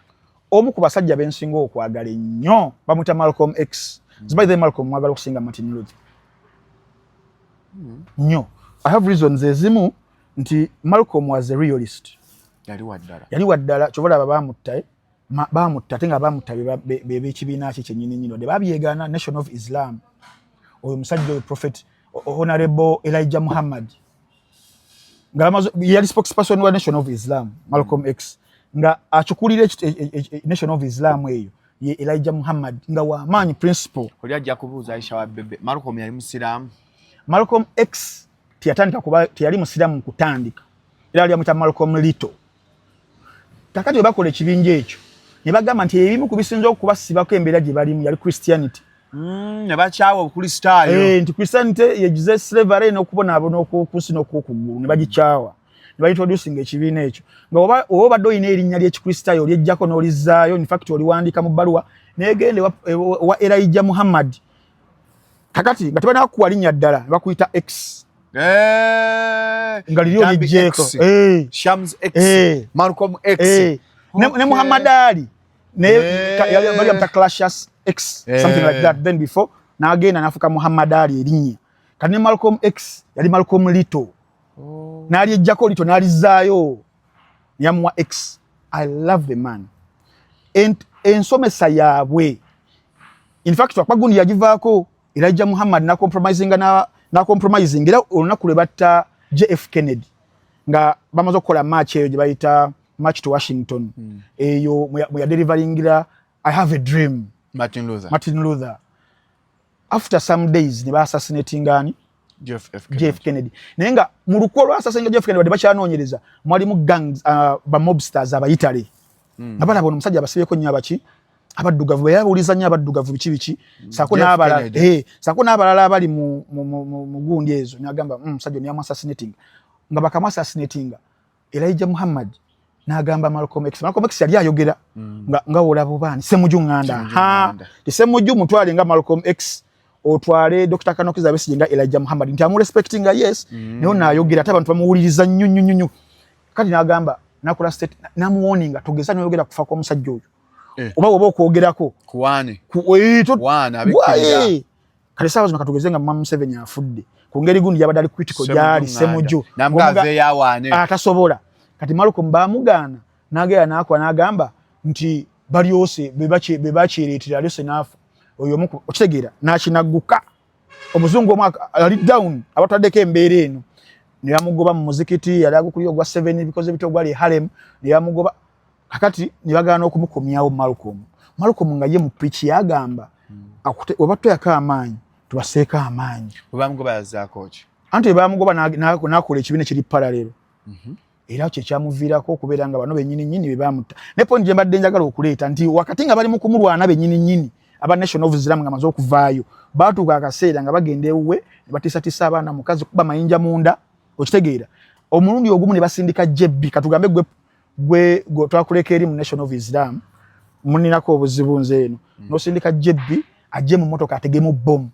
Omu ku basajja bensinga okwagala ennyo bamuyita Malcolm X. By the way, Malcolm mwagala okusinga Martin Luther nnyo. I have reasons ezimu nti Malcolm was a realist. Yali waddala. Yali waddala. Kyova olaba bamutta, eh? Bamutta ate nga bamutta be b'ekibiina kye kyennyini nnyini, wadde babyegaana, Nation of Islam. Oyo omusajja oyo Prophet Honorable Elijah Muhammad nga yali spokesperson wa Nation of Islam. Malcolm X nga akikulira Nation of Islam eyo ye Elijah Muhammad, nga wamaanyi principle. Oli ajja kubuuza, Aisha wa bebe, Malcolm yali musiraamu? Malcolm X teyatandika kuba, teyali musiraamu mu kutandika, era ali amuyita Malcolm Little. Kakati bwe bakola ekibinja ekyo ne bagamba nti ebimu ku bisinza okubasibako embeera gye balimu yali Christianity. Ne bakyawa obukristaayo. Eh, nti Christianity yegize slavery n'okubonaabona okw'okunsi n'okw'okuggulu, ne bagikyawa, ne baintroducinga ekibiina ekyo nga oba obadde olina erinnya ly'Ekikristaayo olyejjako n'olizzaayo. In fact, oliwandiika mu bbaluwa negenda ewa Elijah Muhammad. Kakati nga tebanakuwa linnya ddala, ne bakuyita X. Eh, nga liri Ntambi oliggyeko. X. Eh. Shams X. Eh. Malcolm X. Eh. Ne Muhammad Ali ne bali bamuta Cassius X, something like that. Then before n'agenda n'afuka Muhammad Ali erinnya. Kati ne Malcolm X yali Malcolm Little. Oh. N'alyejjako Little n'alizzaayo, yamuwa X. I love the man. Ensomesa yaabwe, in fact, wakuba gundi yagivaako Elijah Muhammad nacompromisinga na compromising. Era olunaku lwe batta JF Kennedy nga bamaze okukola march eyo gye bayita March to Washington, eyo mwe yadeliveringira "I have a dream". Martin Luther. Martin Luther. After some days ne baassassinatinga ani? Jeff F. Kennedy. JF Kennedy. Naye nga mu lukwo lwassassinatinga JF Kennedy, badde bakyanoonyereza, mwalimu gangs, ba mobsters abayitale nga balaba ono omusajja abasibyeko nnyo abaki, abaddugavu, bwe nnyo abaddugavu, biki biki, saako Jeff n'abalala Kennedy. Eh, saako n'abalala abali mu gundi ezo. N'agamba, musajja ono yamu assassinating." Nga bakamu assassinatinga, Elijah Muhammad n'agamba Malcolm X. Malcolm X yali ayogera nga wolaba obaani Semuju Nganda. Semuju Ha. Nganda. Ti Semuju mutwale nga Malcolm X, otwale Dr. Colonel Kizza Besigye nga Elijah Muhammad, nti amurespectinga, yes, naye ono ayogera ate abantu bamuwuliriza nnyo nnyo nnyo nnyo. Kati n'agamba, nakola state, namuwoninga, togeza noyogera kufa kw'omusajja oyo oba oba okwogerako. Kuwaane. Eh, Waana, abikkirira. Wae. Kale saawa zino katugeze nga Mama Museveni afudde ku ngeri gundi yabadde ali critical gyali Semuju. Namuga aveeyo awaane. Atasobola. Kati Malcolm bamugaana, n'agenda n'akola, n'agamba nti balyose be bakyereetera, alyose n'afa oyo omu okitegeera, n'akinagguka. Omuzungu omu ali down abatwaddeko embeera eno ne bamugoba mu muzikiti yali agukulira ogwa seven bikoze bityo ogwali e Harlem, ne bamugoba. Kakati ne bagaana okumukomyawo Malcolm. Malcolm nga ye mu preach yagamba, oba tuyako amaanyi, tubaseeko amaanyi. Bwe bamugoba yazzaako ki? Anti bamugoba n'akola ekibiina ekiri parallel, era kyekyamuviirako okubeera nga bano bennyini nnyini be bamutta. Ne point gye mbadde njagala okuleeta nti wakati nga bali mu kumulwana bennyini nnyini aba Nation of Islam nga amaze okuvaayo, baatuuka akaseera nga bagenda ewuwe ne batiisatiisa abaana, mukazi kuba mayinja munda, okitegeera. Omulundi ogumu ne basindika JB. Katugambe gwe twakuleka eri mu Nation of Islam, muninako obuzibu nze eno, n'osindika JB ajje mu motoka ategemu bomu.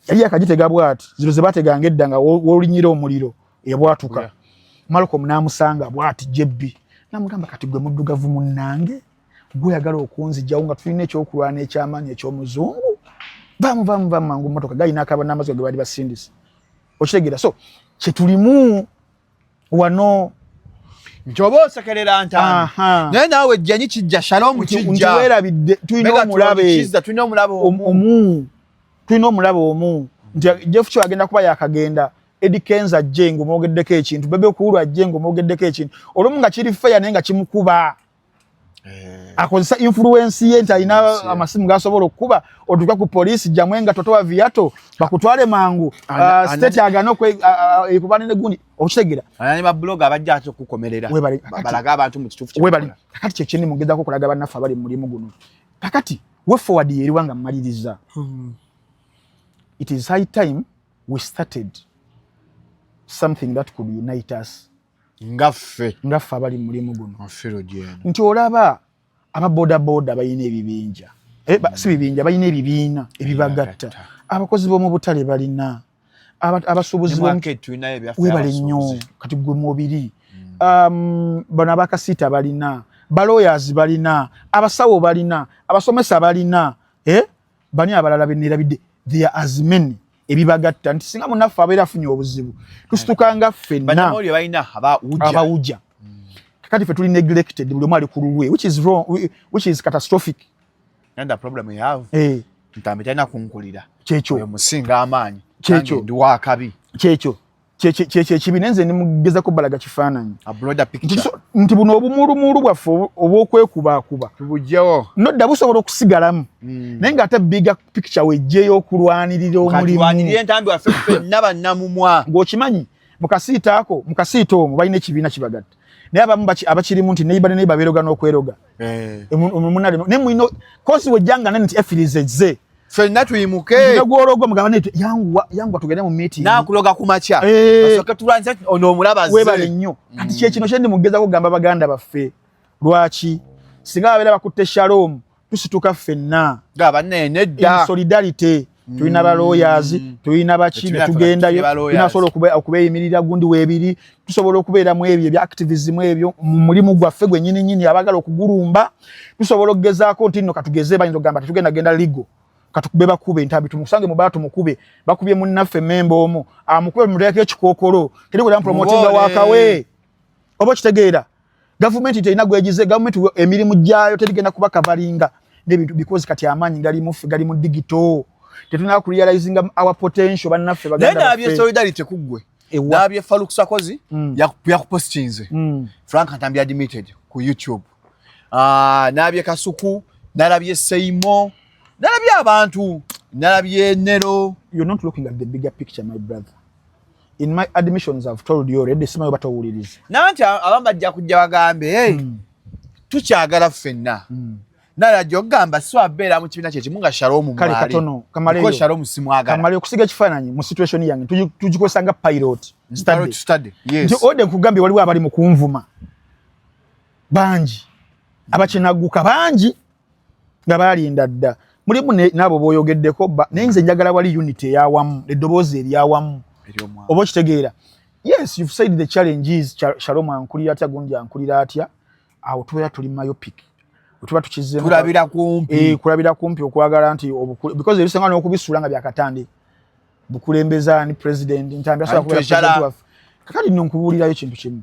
Yali yakagitega bwati, zino ze bateganga edda nga wolinyira omuliro ebwatuka. Malcolm n'amusanga bwati JB, n'amugamba, kati gwe muddugavu munnange, gweyagala okunzijjawo nga tulina ekyokulwana ekyamaanyi eky'omuzungu, vaamu vaamu vaamu mangu motoka galina akaba n'amaziga ge baali basindise, okitegeera. So kyetulimu wano. Nti oba osekerera Ntambi, naye naawe jjanyi kijja, Shalom kijja. Werabidde tulina omulabe. Tulina omulabe. Omu, tulina omulabe omu, nti Jeff Kyo agenda kuba yakagenda, Eddie Kenzo ajje ng'omwogeddeko ekintu, Bebe Cool ajje ng'omwogeddeko ekintu olumu nga kiri fair, naye nga kimukuba. Akozesa influence ye nti alina amasimu gasobola okukuba, otuuka ku poliisi, jamwe nga totowa viato bakutwale mangu, state agana ekuba ne gundi, okitegeera? Ani ba blogger abajja ate okukomerera balaga abantu mu kituufu. Webali. Kakati kyekyenni mugezako okulaga bannaffe abali mu mulimu guno. Kakati way forward yeriwa nga mmaliriza. It is high time we started something that could unite us. Ngaffe. Ngaffe abali mu mulimu guno, nti olaba aba boda boda balina ebibinja, si bibinja, balina ebibiina ebibagatta. Abakozi b'omu butale balina, abasuubuzi webale nnyo. Kati gwe mubiri, bano abakasiita balina, ba lawyers balina, abasawo balina, abasomesa balina, eh? Bani abalala benerabidde? There are as many ebibagatta nti singa munaffe abeera afunye obuzibu, tusitukanga ffenna abawuja. Kakati ffe tuli neglected, buli omu ali ku lulwe, which is wrong, which is catastrophic. And the problem we have, Ntambi talina kunkulira. Kyekyo. Musinga amaanyi. Kyekyo. Ndi wakabi. Kyekyo kyekyo ekibi, naye nze ndimugezako balaga kifaananyi nti buno obumulumulu bwaffe obw'okwekubaakuba tubugyewo. Nodda busobola okusigalamu, naye ng'ate bigger picture wejjeyo okulwanirira omulimu. Entambi waffe ffenna bannamumwa. Ng'okimanyi mukasiita ako, mukasiita omwo balina ekibiina kibagatta, naye abamu abakirimu nti neighbor ne neighbor beeroga n'okweroga. Naye mulina kosi wejjanga nani nti efirize ezze. Ffenna tuyimuke. Negwologo mugamba nti yanguwa, yanguwa tugende mu meeting. Nakuloga ku makya. Asooke tulwanyise ono omulaba. Webale nnyo. Kati kyekino kyendi mugezako kugamba baganda baffe, lwaki singa babeera bakutte Shalom, tusituka ffenna. Nedda. Solidarity. Tulina ba lawyers, tulina baki, netugendayo, tunasobola okubeeyimirira gundi weebiri, tusobola okubeeramu ebyo ebya activism ebyo mu mulimu gwaffe gwennyini nyini abagala okugulumba. Tusobola okugezaako nti nno katugeze, bayinza okugamba tetugenda genda legal, katukube bakube Ntambi, tumusange mubala tumukube, bakubye munnaffe memba omu, amukube muteekeko ekikookolo teri kulya promotinga wakawe. Oba okitegeera, gavumenti terina gwegize, gavumenti emirimu gyayo terigenda kuba kavalinga n'ebintu, because kati amaanyi gali muffe, gali mu digital. Tetulina kurealizinga our potential, bannaffe. Baganda baffe solidarity kuggwe nabye Faruk Sakozi yakupostinze Frank Ntambi admitted ku YouTube, nabye Kasuku, nalabye Seimo, nalabye abantu, nalabye Nero. You're not looking at the bigger picture, my brother. In my admissions I've told you already, simanyi oba towuliriza. Nanti abamu bajja kujja bagambe, hey, tukyagala ffenna. Nalajja okugamba si wabeera mu kibiina kyekimu nga Shalom. Kale katono kamaleyo, Shalom simwagala. Kamaleyo okusiga ekifaananyi mu situation yange, tugikozesa nga pilot study, study, yes. Nti ode nkugambye waliwo abali mu kunvuma bangi, abakinaguka bangi nga balinda dda, mulimu n'abo boyogeddeko, naye nze njagala wali unity eyawamu, eddoboozi eryawamu, oba okitegeera? Yes, you've said the challenge is Shalom ankulira atya, gundi ankulira atya. Awo tubeera tuli myopic, tuba tukizeemu. Kulabira kumpi. Kulabira kumpi, okwagala nti because ebisinga n'okubisuula nga byakatandika bukulembeza ni president Ntambi asobola kubeera president waffe. Kakati nno nkubuulirayo kintu kimu,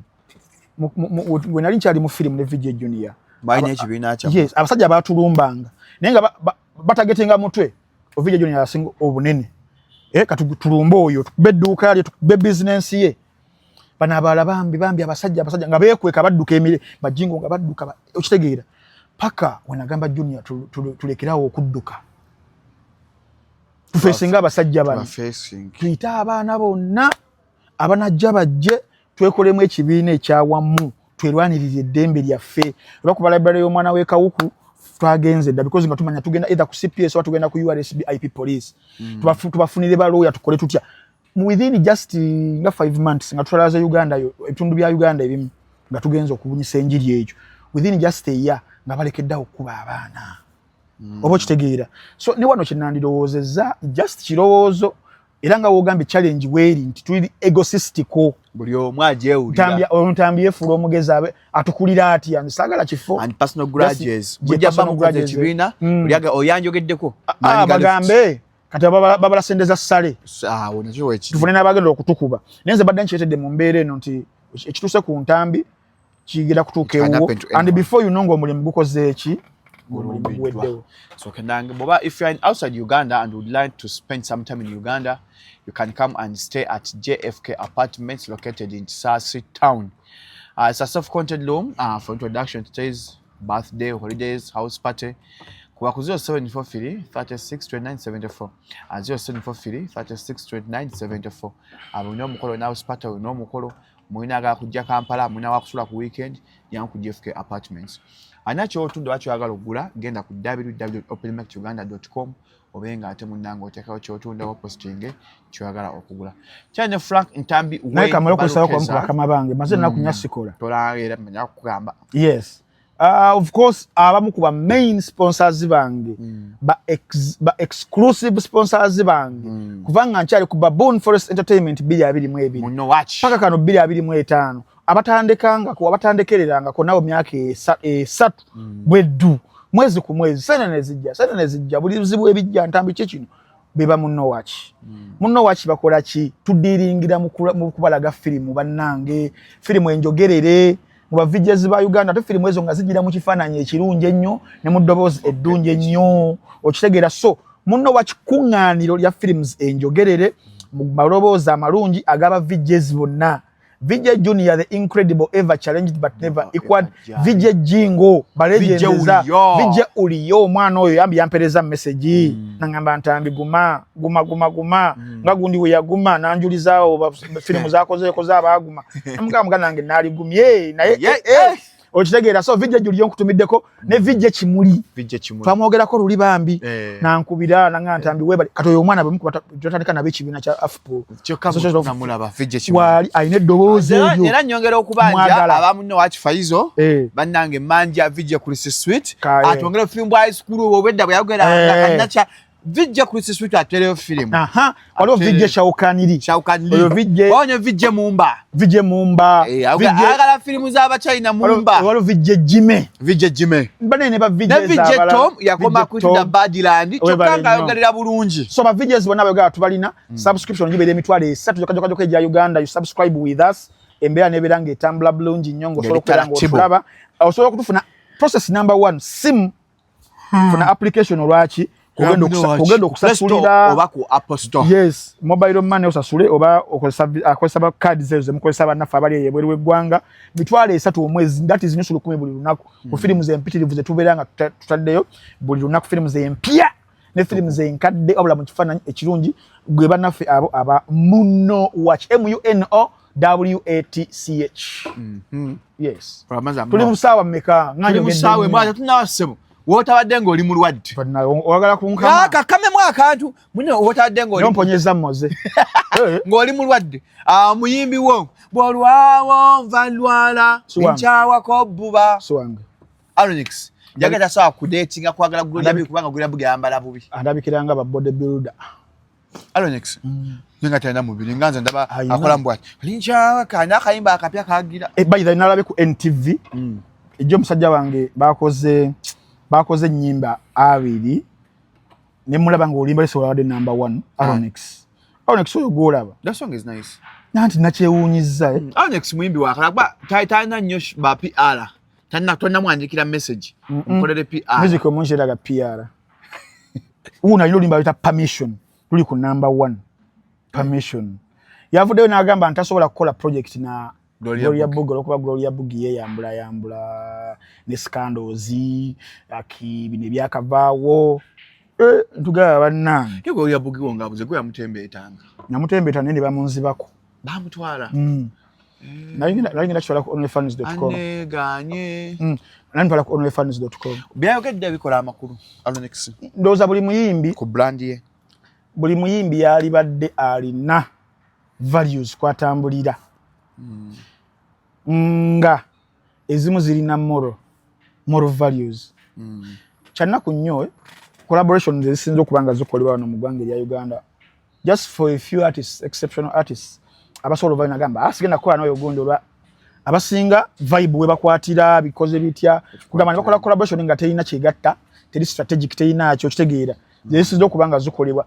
bwe nali nkyali mu firimu ne VJ Junior. Balina ekibiina kyammwe. Yes, abasajja batulumbanga naye nga batagetinga mutwe. VJ Junior asinga obunene, kati tulumbe oyo, tukube edduuka lye, tukube bizinensi ye. Bano abalala bambi bambi, abasajja nga beekweka, badduka emire bajingo nga badduka, okitegeera? Paka wenagamba Junior tulekerawo okudduka, tufeesinga abasajja bano, tuyite abaana bonna abanajja bajje, twekolemu ekibiina ekyawamu, twerwanirire eddembe lyaffe. Oba kuba library y'omwana w'ekawuku twagenze dda, because nga tumanya tugenda either ku CPS oba tugenda ku URSB IP police, tubafunire balooya, tukole tutya. Within just nga 5 months nga tutwalaza Uganda yo, ebitundu bya Uganda ebimu nga tugenza okubunyisa enjiri ekyo, within just a year nga balekeddeawo okukuba abaana. Oba okitegeera? So ne wano kyenandirowoozezza, just kirowoozo, era nga wogambye challenge weeri nti tuli egotistical. Buli omu agyewulira. Ntambi yefuula omugezi, abe atukulira atya, nze saagala kifo. And personal grudges, mujja ba mukoze ekibiina, buli oyanjogeddeko. Ah, bagambe kati babala sente za ssale. Awo nakyo wekiri. Tufune n'abagenda okutukuba, naye nze badde nkyetedde mu mbeera eno nti ekituuse ku Ntambi Kigenda kutuuka It can ewuwo happen to and anyone. before you know ng'omulimu gukoze eki, ng'omulimu guweddewo. So Kendange, Boba, if you're in outside Uganda and would like to spend some time in Uganda, you can come and stay at JFK Apartments located in Sasi Town. It's a self-contained room for introduction to today's birthday, holidays, house party. Kuba ku 0743 36 29 74, 0743 36 29 74. Mulina omukolo ne house party, olina omukolo, mulina agala kujja Kampala, mulina wakusula ku weekend, jangu ku JFK Apartments. Alina kyotunda oba kyoyagala okugula, genda ku www.openmarketuganda.com obe nga ate munnange oteekayo kyotunda oba postinge kyoyagala okugula. Kyane Frank Ntambi. Naye kamala okusaba kwamu ku bakama bange, maze ennaku nnya sikola. Tolangira manya kukugamba. Yes. Of course abamu ku ba main sponsors bange, ba exclusive sponsors bange, kubanga nkyali ku Baboon Forest Entertainment 2022 Muno watch paka kano 2025, abatandekangako, abatandekererangako nabo myaka 3 bweddu, mwezi ku mwezi, sente nezijja, sente nezijja, buli buzibu ebijja, Ntambi ki kino, beba Muno Watch. Muno Watch bakola ki? Tudiringira mu kubalaga firimu bannange, firimu enjogerere mu ba VJs ba Uganda, ate firimu ezo nga zigira mu kifaananyi ekirungi ennyo ne mu ddoboozi eddungi ennyo, okitegeera? So Muno Watch kuŋŋaaniro lya films enjogerere mu maloboozi amalungi ag'aba VJs bonna. VJ Junior, the incredible, ever challenged but never equaled. VJ Jingo, balegendeza. VJ Uliyo, omwana oyo yambi yampereza message, nangamba Ntambi guma guma guma guma, nga gundi we yaguma nanjulizaawo firimu zakozeeko zabaaguma, namugamba muganda nange naaligumye naye okitegeera? So VJ Juliyo nkutumiddeko ne VJ Kimuli, twamwogerako luli bambi, nankubira nanga Ntambi webale. Kati oyo omwana bwemukuba twatandika nabo ekibiina kya AFPOL wali alina eddoboozi eryo. Era nyongera okubanja abamuno wakifaizo bannange manja VJ Chris Sweet atwongere firimu bwa school obwedda bwe yayogera kanacha VJ Chris Sweet atereyo firimu. Waliwo VJ Shaukaniri. Shaukaniri. Oyo VJ Onyo VJ Mumba. VJ Mumba. VJ agala firimu z'Abachina Mumba. Waliwo VJ Jime. VJ Jime. Banene ba VJ. Ne VJ Tom yakoma ku the Badland kyokka nga ayogerera bulungi. So ba VJs bonna bayogera tubalina, subscription gibeera 30,000 jokka jokka jokka egya Uganda. You subscribe with us, embeera nebeera ng'etambula bulungi nnyo, ng'osobola okubeera ng'otulaba, osobola okutufuna. Process number one, sim funa application olwaki ogenda okusasulira oba ku Apple Store. Yes, mobile money osasule oba akozesa ba card zezo zemukozesa bannaffe abali eyo ebweru w'eggwanga, 30,000 omwezi, that is 50 buli lunaku ku firimu zempitirivu zetubeera nga tutaddeyo buli lunaku, firimu zempya ne firimu zenkadde, wabula mu kifaananyi ekirungi. Gwe bannaffe abo aba Muno Watch, Muno Watch. Yes, tuli mu ssaawa mmeka? Tuli mu ssaawa emu ate tunawasebo wotabadde ng'oli mulwadde. Oyagala kunkama? Kakamemu akantu mune wotabadde ng'oli mponyeza moze. Ng'oli mulwadde, muyimbi wo bw'olwawo nva lwala nkyawako bbuba. Siwange. Aronix njagala tasobola kudeetinga kwagala Gloria Bugie kubanga Gloria Bugie ayambala bubi. Andabikira nga ba body builder. Aronix nga talina mubiri nga nze ndaba akola mbwati linkyawaka alina akayimba akapya kagira. By the way, nalabe ku NTV ejjo omusajja wange bakoze ennyimba abiri ne mulaba ng'oluyimba lusobola wadde number one, Aronix. Aronix oyo gw'olaba. That song is nice. Nanti nakyewuunyizza. Aronix muyimbi wakala kuba talina nnyo ba PR. Tonnamwandikira message nkolere PR. Music omungi eraga PR. Wuuno alina oluyimba luyita Permission, luli ku number one. Permission. Yavuddeyo n'agamba nti tasobola kukola project na Gloria Bugie olwokuba Gloria Bugie yeeyambula yambula ne scandals aki bino ebyakavaawo, ntugaba bannange. Gloria Bugie wo ng'abuze gwe yamutembeetanga. Namutembeeta naye ne bamunzibako. Bamutwala. Nali ngenda kitwala ku onlyfans.com. Aneganye. Nali ntwala ku onlyfans.com. Byayogedde bikola amakulu Aronix. Ndowooza buli muyimbi ku brand ye. Buli muyimbi yalibadde alina values kwatambulira. Nga ezimu zirina moral values. Kyannaku nnyo collaborations ezisinze okuba nga zikolebwa wano mu ggwanga erya Uganda, just for a few artists, exceptional artists abasobola ovayo nagamba sigenda kukola n'oyo gundi olwa abasinga vibe we bakwatira bikoze bitya, kugamba ne bakola collaboration nga terina kyegatta, teri strategic, terina kyo kitegeera, ezisinze okuba nga zikolebwa.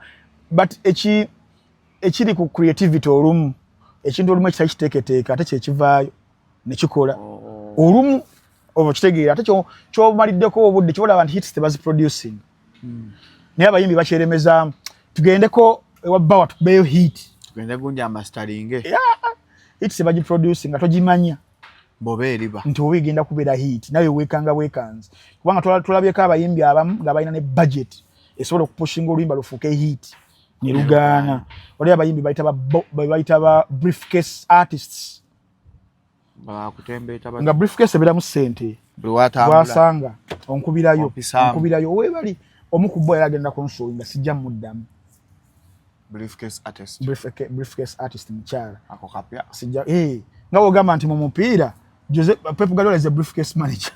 But ekiri ku creativity, olumu ekintu olumu ekitali kiteeketeeka ate kyekivaayo nekikola. Olumu oba okitegeera, ate kyomaliddeko obudde kyobalaba nti hits tebaziproducing. Naye abayimbi bakyeremezaamu, tugendeko ewa bawa tukubeyo hit. Tugende gundi amasteringe. Hits tebagiproducing nga togimanya boba eriba nti oba egenda kubeera hit, nawe weekanga bwekanzi, kubanga tulabyeko abayimbi abamu nga balina ne budget esobola okupushinga oluyimba lufuuke hit ne lugaana. Waliwo abayimbi bayita ba briefcase artists. Bakutembeeta. Nga briefcase ebeeramu ssente. Buli watambula. Wasanga onkubirayo. Ompisaamu. Onkubirayo weebali omu ku bo yali agenda kunsuubi nga sijja muddamu. Briefcase artist. Briefcase artist mukyala. Ako kapya. Sijja nga wogamba nti mu mupiira Jose Pep Guardiola is a briefcase manager.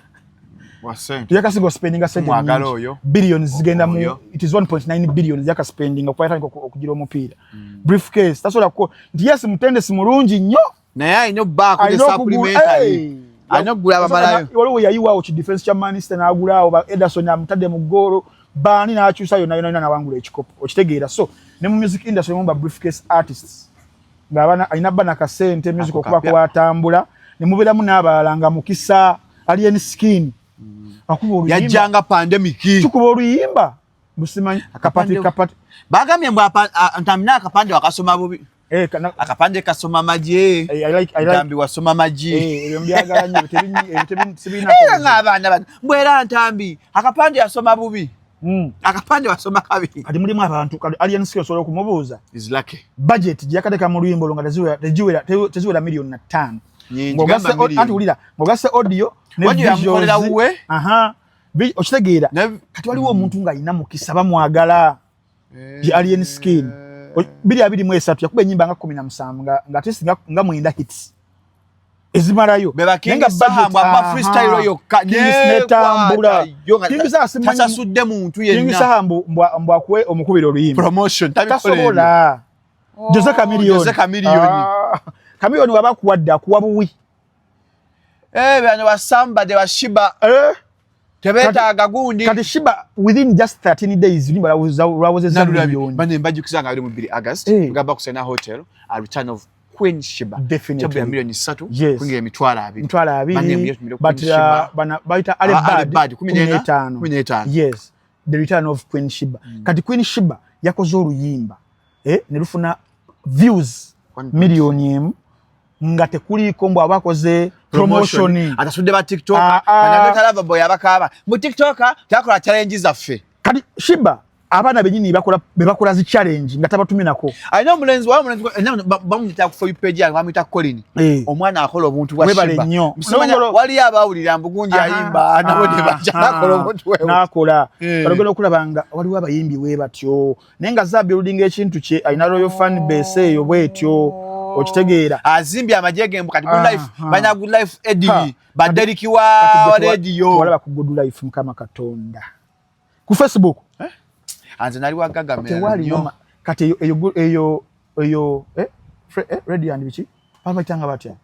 Wa sente. Yakasiga spendinga sente Mwagala nyingi. Oyo. Billions zigenda mu Oyo. It is 1.9 billion yaka spending okuva yatandika okugira omupiira. Briefcase tasobola ko nti yes, mutendesi mulungi nnyo. Naye alina obbaako ne Alina supplementary. Alina okugula abamalayo. Waliwo yayiwaawo ki defense kya Manchester n'agulaawo ba Ederson, amutadde mu ggoolo baani n'akyusa yonna yonna yonna n'awangula ekikopo, okitegeera? So ne mu music industry mumu ba briefcase artists ng'abaana alina bba nakasente music Ako okubako kapya. watambula ne mubeeramu n'abalala nga Mukisa Alien Skin akuba oluyimba. Yajjanga pandemic. Kikuba oluyimba busimanyi kapati kapati. Bagambye mbu Ntambi akapande wakasoma bubi. Eh, akapande kasoma magye. Eh, I like Ntambi wasoma magye. Eh, ebyo mbyagala nnyo, ebyo tebirina. Era ng'abaana bano mbwera Ntambi akapande yasoma bubi. Akapande wasoma kabi. Kati mulimu abantu, kati Alien Skin osobola okumubuuza Is lucky. budget gye yakateeka mu luyimba olwo nga teziwera 5 miliyoni. Nyingi, Ng'ogasse gamba million. Anti wulira, ng'ogasse audio ne Audio yamukolera visuals. wuwe. Aha. Okitegeera? Kati waliwo omuntu ng'alina mukisa, bamwagala, ye Alien Skin. 2023 yakuba ennyimba nga 17 nga at least nga 9 hits ezimalayo. Be ba King Naye nga Saha budget, mbw aba freestyle yokka, King netambula. nekwata yo nga King Saha simanyi- tasasudde muntu King yenna. Saha mbu akuwe omukubira oluyimba. Promotion, tabikola ebyo. Tasobola. Jose Chameleone. Jose Chameleone. Ah, Chameleone waba akuwadde akuwa buwi. Eh, bano ba Samba de ba Sheebah. Eh? Tebeetaaga gundi. Kati Sheebah within just 13 days luyimba lwawezezza Nalulabye. miliyoni. Bane mbajjukiza nga 22 August Eh. ngamba ku Serena Hotel, a return of Queen Sheebah. Definitely. Table ya 3 miliyoni Yes. kuyingira 20,000. 20,000. Bane muyite But Queen Sheebah. bana bayita Ale Ah, Ale Bad, Bad, 15. 15. Yes, the return of Queen Sheebah. Kati Queen Sheebah yakoze oluyimba ne lufuna views 1 miliyoni nga tekuliiko mbu aba akoze promotion. Atasudde ba TikTok. Ah, ah. Banadota boy abakaaba mu TikTok tebakola challenge zaffe. Kati Sheebah abaana benyini bakola bebakola zi challenge nga tabatuminako. Alina omulenzi wa omulenzi bamuyita ku For You page yange, bamuyita Colin. Eh. Omwana akola obuntu bwa Webale Sheebah. nnyo. Musimanya, waliyo abawulira mbugunji ayimba nabo ne bajja nakola obuntu bwe. Nakola. Eh. Kati ogenda okulaba nga waliwo abayimbi we batyo, naye nga za building ekintu kye, alina loyal fan base eyo bwetyo, okitegeera? Azimbye amagye gembu kati Good Life banya Good Life Eddie Ha. baderiki wa Kati gwe radio. tewalaba ku Good Life, Mukama Katonda, ku Facebook? Anze nali wa Gagamel Tewali nnyo. noma. Kati eyo radio and biki babayitanga batya?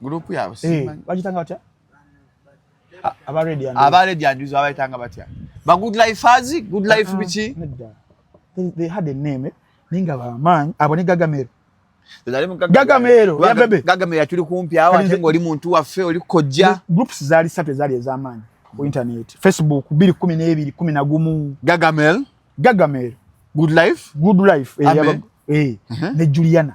Group yaabwe Eh, simanyi. bagitanga batya aba radio and Aba radio and abayitanga batya, ba Good Lifers, Good Life Ah, biki? Nedda, they had a name, eh? Naye nga bamaanyi abo ne Gagamero. Nali mu Gagamero, ya bebe. Gagamero yatuli kumpi awo Kati ate ng'oli muntu waffe oli kojja. Groups zaali ssatu ezaali ez'amaanyi ku internet, Facebook, 2012, 11. Gagamel. Gagamero. Good Life. Good Life, Amen. ne Juliana.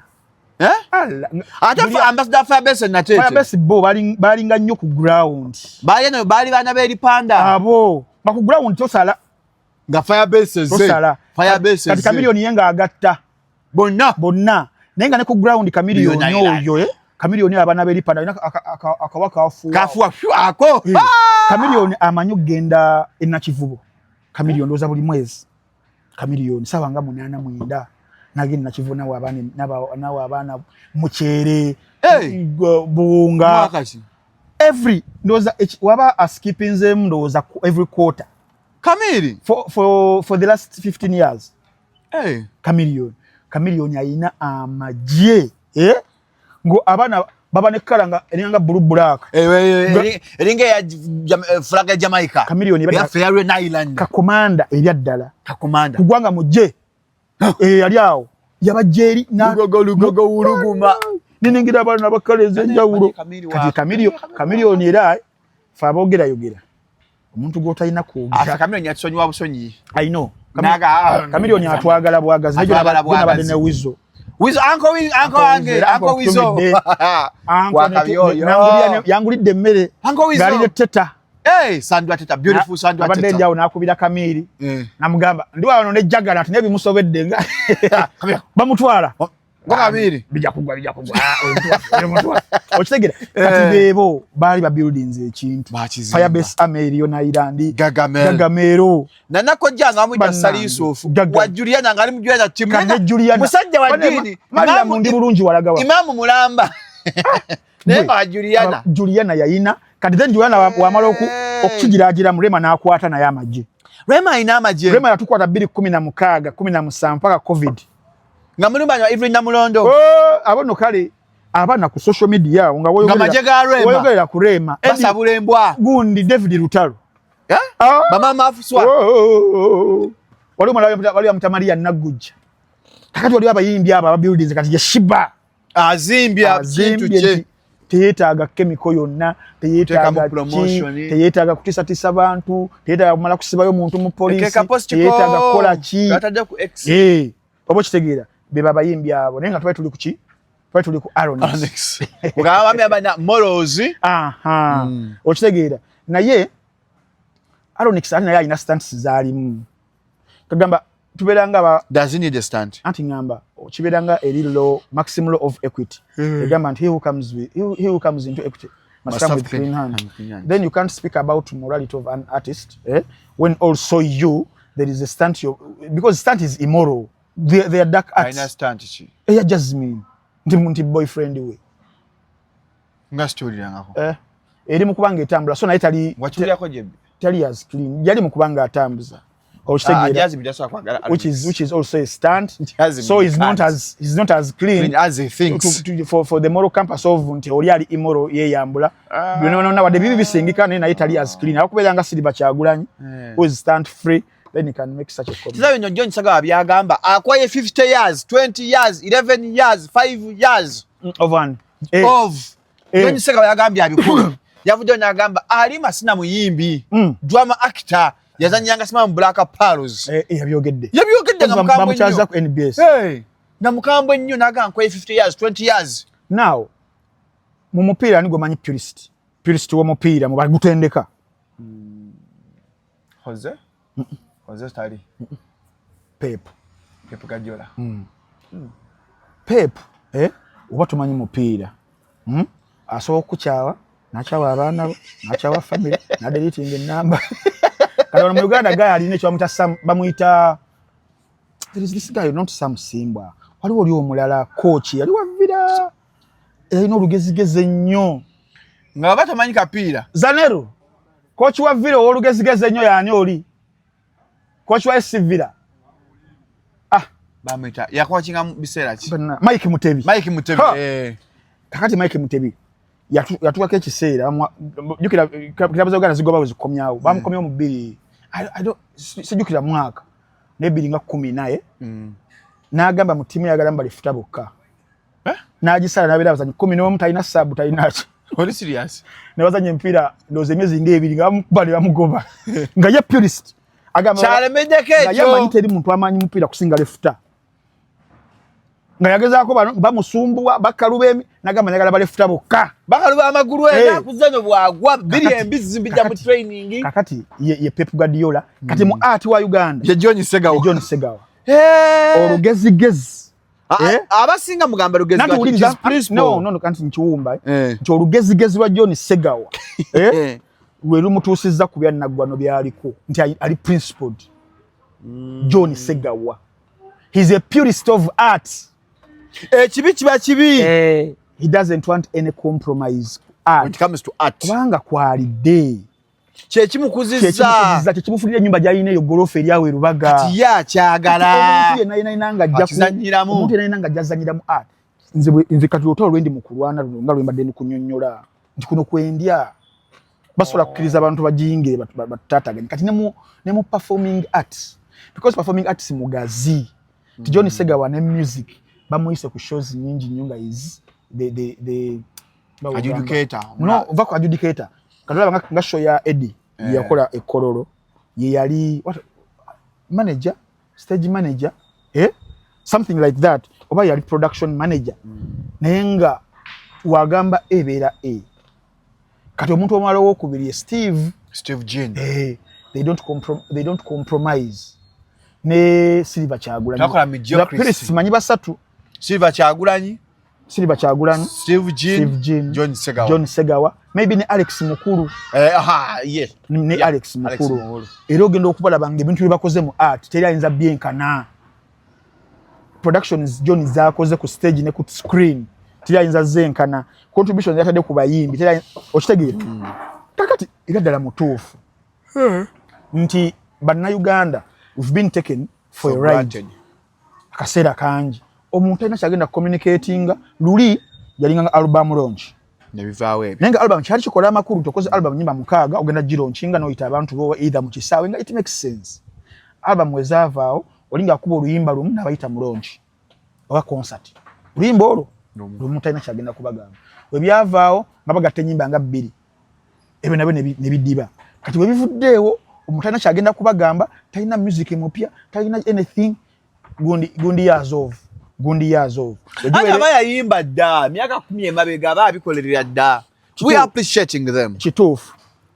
Eh? Allah, Ate ambassador Firebase natete. Firebase bo balinga nnyo ku ground. Baali eno baali baana b'eripanda. Abo ba ku ground tosala. Nga Firebase ze. Tosala. Firebase Kati ze. Chameleone ye ng'agatta bonna. Bonna, naye nga ne ku ground Chameleone Million Island. oyo, Chameleone abaana b'eripanda alina akawa kafuwa. Kafuwa fyu ako. Eh, Chameleone amanyi okugenda e Nakivubo. Chameleone ndowooza buli mwezi Chameleone sawa nga 8, 9 nagenda Nakivubo nawe abaana nawe abaana mukyere, Hey! buwunga. Mwaka ki? Every ndowooza waba askipinzeemu ndowooza every quarter. Kamiri. For the last 15 years. Hey. Chameleone ayina amagye, eh? Ngo abaana baba ne kala nga eringa blue black. Eh, eh, eringa ya flag ya Jamaica. Chameleone ya Fairway Island. Kakomanda erya ddala. Kakomanda. Kugwanga mujje. Eh, yali awo. Yabajje eri na Lugogo, lugogo, wuluguma. Ninengira abaana abakala ez'enjawulo. Kati Chameleone era fe aboogerayogera omuntu gw'otalina kwogera. Chameleone yatusonyiwa busonyi. I know. Chameleone atwagala bwagazi. Nabadde ne Wizo. Wizo, uncle wange, Uncle Wizo. Yangulidde emmere. Uncle Wizo. Ng'alire teta. Hey, Sandra Teta, beautiful Sandra Teta. Abadde njawo n'akubira Kamiri. Namugamba, ndi wano ne Jagala ati n'ebimusobedde nga bamutwala. Kamiri. Bijja kugwa, bijja kugwa. Okitegera. Kati beebo baali ba buildings ekintu. Firebase Army eriyo na Ireland. Gagamel. Gagamero. Nanako janga amuyita Sali Yusuf. Wa Juliana ngali mu Juliana timu. Kane Juliana. Musajja wa dini. Mariam ndi bulungi walagawa. Imamu Mulamba. Naye wa Juliana. Juliana yayina. Kati then Juliana wamala okukigiragira mu Rema n'akwata naye amagye. Rema ayina amagye. Rema yatukwata 2016, 17 mpaka COVID. Nga mulumanya Evelyn Namulondo. Oh, abono kale abaana ku social media nga woyogerera ku Rema. Basabula embwa. Gundi David Lutalo. Eh? Mama Mafuswa. Waliwo waliwo amuta Maria Nagujja. Kakati waliwo abayimbi abo aba buildings kati ye Shiba. Azimbye kintu kye. Teyeetaaga chemical yonna, teyeetaaga teyeetaaga kutisatisa bantu, teyeetaaga kumala kusibayo muntu mu poliisi, teyeetaaga kukola ki. Oba okitegeera be babayimbi abo naye nga twali tuli ku ki? Twali tuli ku Aronix. Ogamba abana morals. Aha. Okitegeera naye Aronix ali naye alina stunts zaalimu. Kagamba tubeera nga does he need a stunt? Anti ngamba kibeera nga eri law, maximum law of equity. Egamba nti he who comes into equity must come with clean hand. Then you can't speak about morality of an artist when also you there is a stunt you, because stunt is immoral. They are dark arts. Aina stunt ki? Eya Jasmine nti boyfriend we. Nga story yangako. Eri mu kubanga etambula so naye tali wakiryako jebbi. Tali as clean. Yali mu kubanga atambuza. Which is also a stunt. So he's not as clean as he thinks. For the moral compass of nti oli ali immoral yeyambula. No wadde bibi bisingika naye naye tali as clean. Akubeera nga Silver Kyagulanyi who is stunt free, then he can make such a comment. Kizayo nnyo John Sagawa byagamba akwaye 50 years, 20 years, 11 years, 5 years of one. Of John Sagawa yagambye abikulu. Yavuddeyo n'agamba Alima sina muyimbi, drama actor. Yazanyanga sima mu Black Pearls. Yabyogedde. Yabyogedde nga mukambwe nnyo. Bamukyazza ku NBS. Nga mukambwe nnyo n'agamba nkwaye 50 years, 20 years. Now, mu mupiira ani gwomanyi purist? Purist w'omupiira mu bagutendeka. Jose? Jose tali. Pep. Pep Guardiola. Pep, oba tumanyi mupiira. Asobola okukyawa, n'akyawa abaana bo, n'akyawa family, n'adeletinga ennamba. Kati wano mu Uganda guy alina ekyo bamuyita Sam, bamuyita there is this guy not Sam Simba. Waliwo oli omulala coach yali wa Villa. Yalina olugezigezi ennyo. Nga baba tamanyi kapiira. Zanero. Coach wa Villa ow'olugezigezi ennyo y'ani oli? Coach wa SC Villa. Bamuyita yakoachinga mu biseera ki? Mike Mutebi. Mike Mutebi. Kakati Mike Mutebi yatuwako ekiseera jjukira club za Uganda zigoba bwe zikomyawo. Bamukomyawo mu bbiri. I don't sijjukira mwaka. Ne 2014 N'agamba mu ttiimu yagala balifuta bokka. N'agisala n'abeera abazannyi 11 talina sub talina ki. Oli serious? Ne bazannya emipiira ndowooza emyezi ng'ebiri nga bamukuba ne bamugoba. Nga ye purist. Agamba kyalemeddeko ekyo. Nga ye amanyi teri muntu amanyi mupiira kusinga lefuta. Nga yagezaako bano bamusumbuwa bakaluba emi n'agamba njagala balefuta bokka. Bakaluba amagulu akuzanyo bwagwa biri embizi mbijja mu training. Kakati ye Pep Guardiola kati mu art wa Uganda. Ye John Segawa. Ye John Segawa. Olugezigezi. Abasinga mugamba lugezigezi. No kanti nkiwumba. Nti olugezigezi lwa John Segawa. Lwe lumutuusizza ku bya Naggwano byaliko nti ali principled. John Segawa. He's a purist of art. Ekibi kiba kibi. He doesn't want any compromise. Art. When it comes to art. Kubanga kwalidde. Kyekimukuzizza. Kyekimufulira ennyumba gy'alina eyo ggoloofa eri awo e Rubaga. Kati ye akyagala. Omuntu yenna yenna yenna nga ajja Akizannyiramu. Omuntu yenna yenna nga ajja azannyiramu art. Nze kati olutalo lwe ndi mu kulwana luno nga lwe mbadde ndi kunnyonnyola. Nti kuno kwendya. Basobola kukkiriza abantu bagiyingire batutaataganye. Kati ne mu performing arts. Because performing arts mugazi. Ti John Segawa ne music bamuyise ku shows nnyingi nnyo nga is the Adjudicator. No, ova ku adjudicator. Katolaba nga show ya Eddie yakola ekololo, ye yali what, manager, stage manager, something like that, oba yali production manager. Naye nga wagamba ebeera a kati omuntu omulala owokubiri ye Steve. Steve Jean. They don't compromise ne Silver Kyagulanyi. Takola mediocrity. Simanyi basatu. Silver Kyagulanyi. Silver Kyagulanyi. Steve Jean. Steve Jean. John Segawa. John Segawa, maybe ne Alex Mukulu. Aha, yes. Ne Alex Alex Mukulu. Mukulu. Era ogenda okubalaba nga ebintu bye bakoze mu art teri ayinza byenkana. Productions John zakoze ku stage ne ku screen teri ayinza zenkana. Contributions yatadde ku bayimbi teri okitegeera. Kakati era ddala mutuufu nti Bannayuganda, we've been taken for For a ride. Granted. Akaseera kangi omuntu alina kyagenda communicatinga, luli yalinga nga album launch. Nebivaawo ebyo. Naye nga album kyali kikola amakulu nti okoze album nyimba 6, ogenda gilaunchinga n'oyita abantu bo either mu kisaawe, nga it makes sense. Album wezaavaawo, oli ng'akuba oluyimba lumu n'abayita mu launch oba concert, oluyimba olwo lumu, talina kyagenda kubagamba. Webyavaawo nga bagatta ennyimba nga bbiri, ebyo nabyo ne bidiba. Kati bwe bivuddeewo, omuntu talina kyagenda kubagamba, talina music mupya, talina anything. Gundi gundi years of, gundi years of. Ate aba yayimba dda myaka 10 emabega, aba abikolerera dda. We are appreciating them. Kituufu,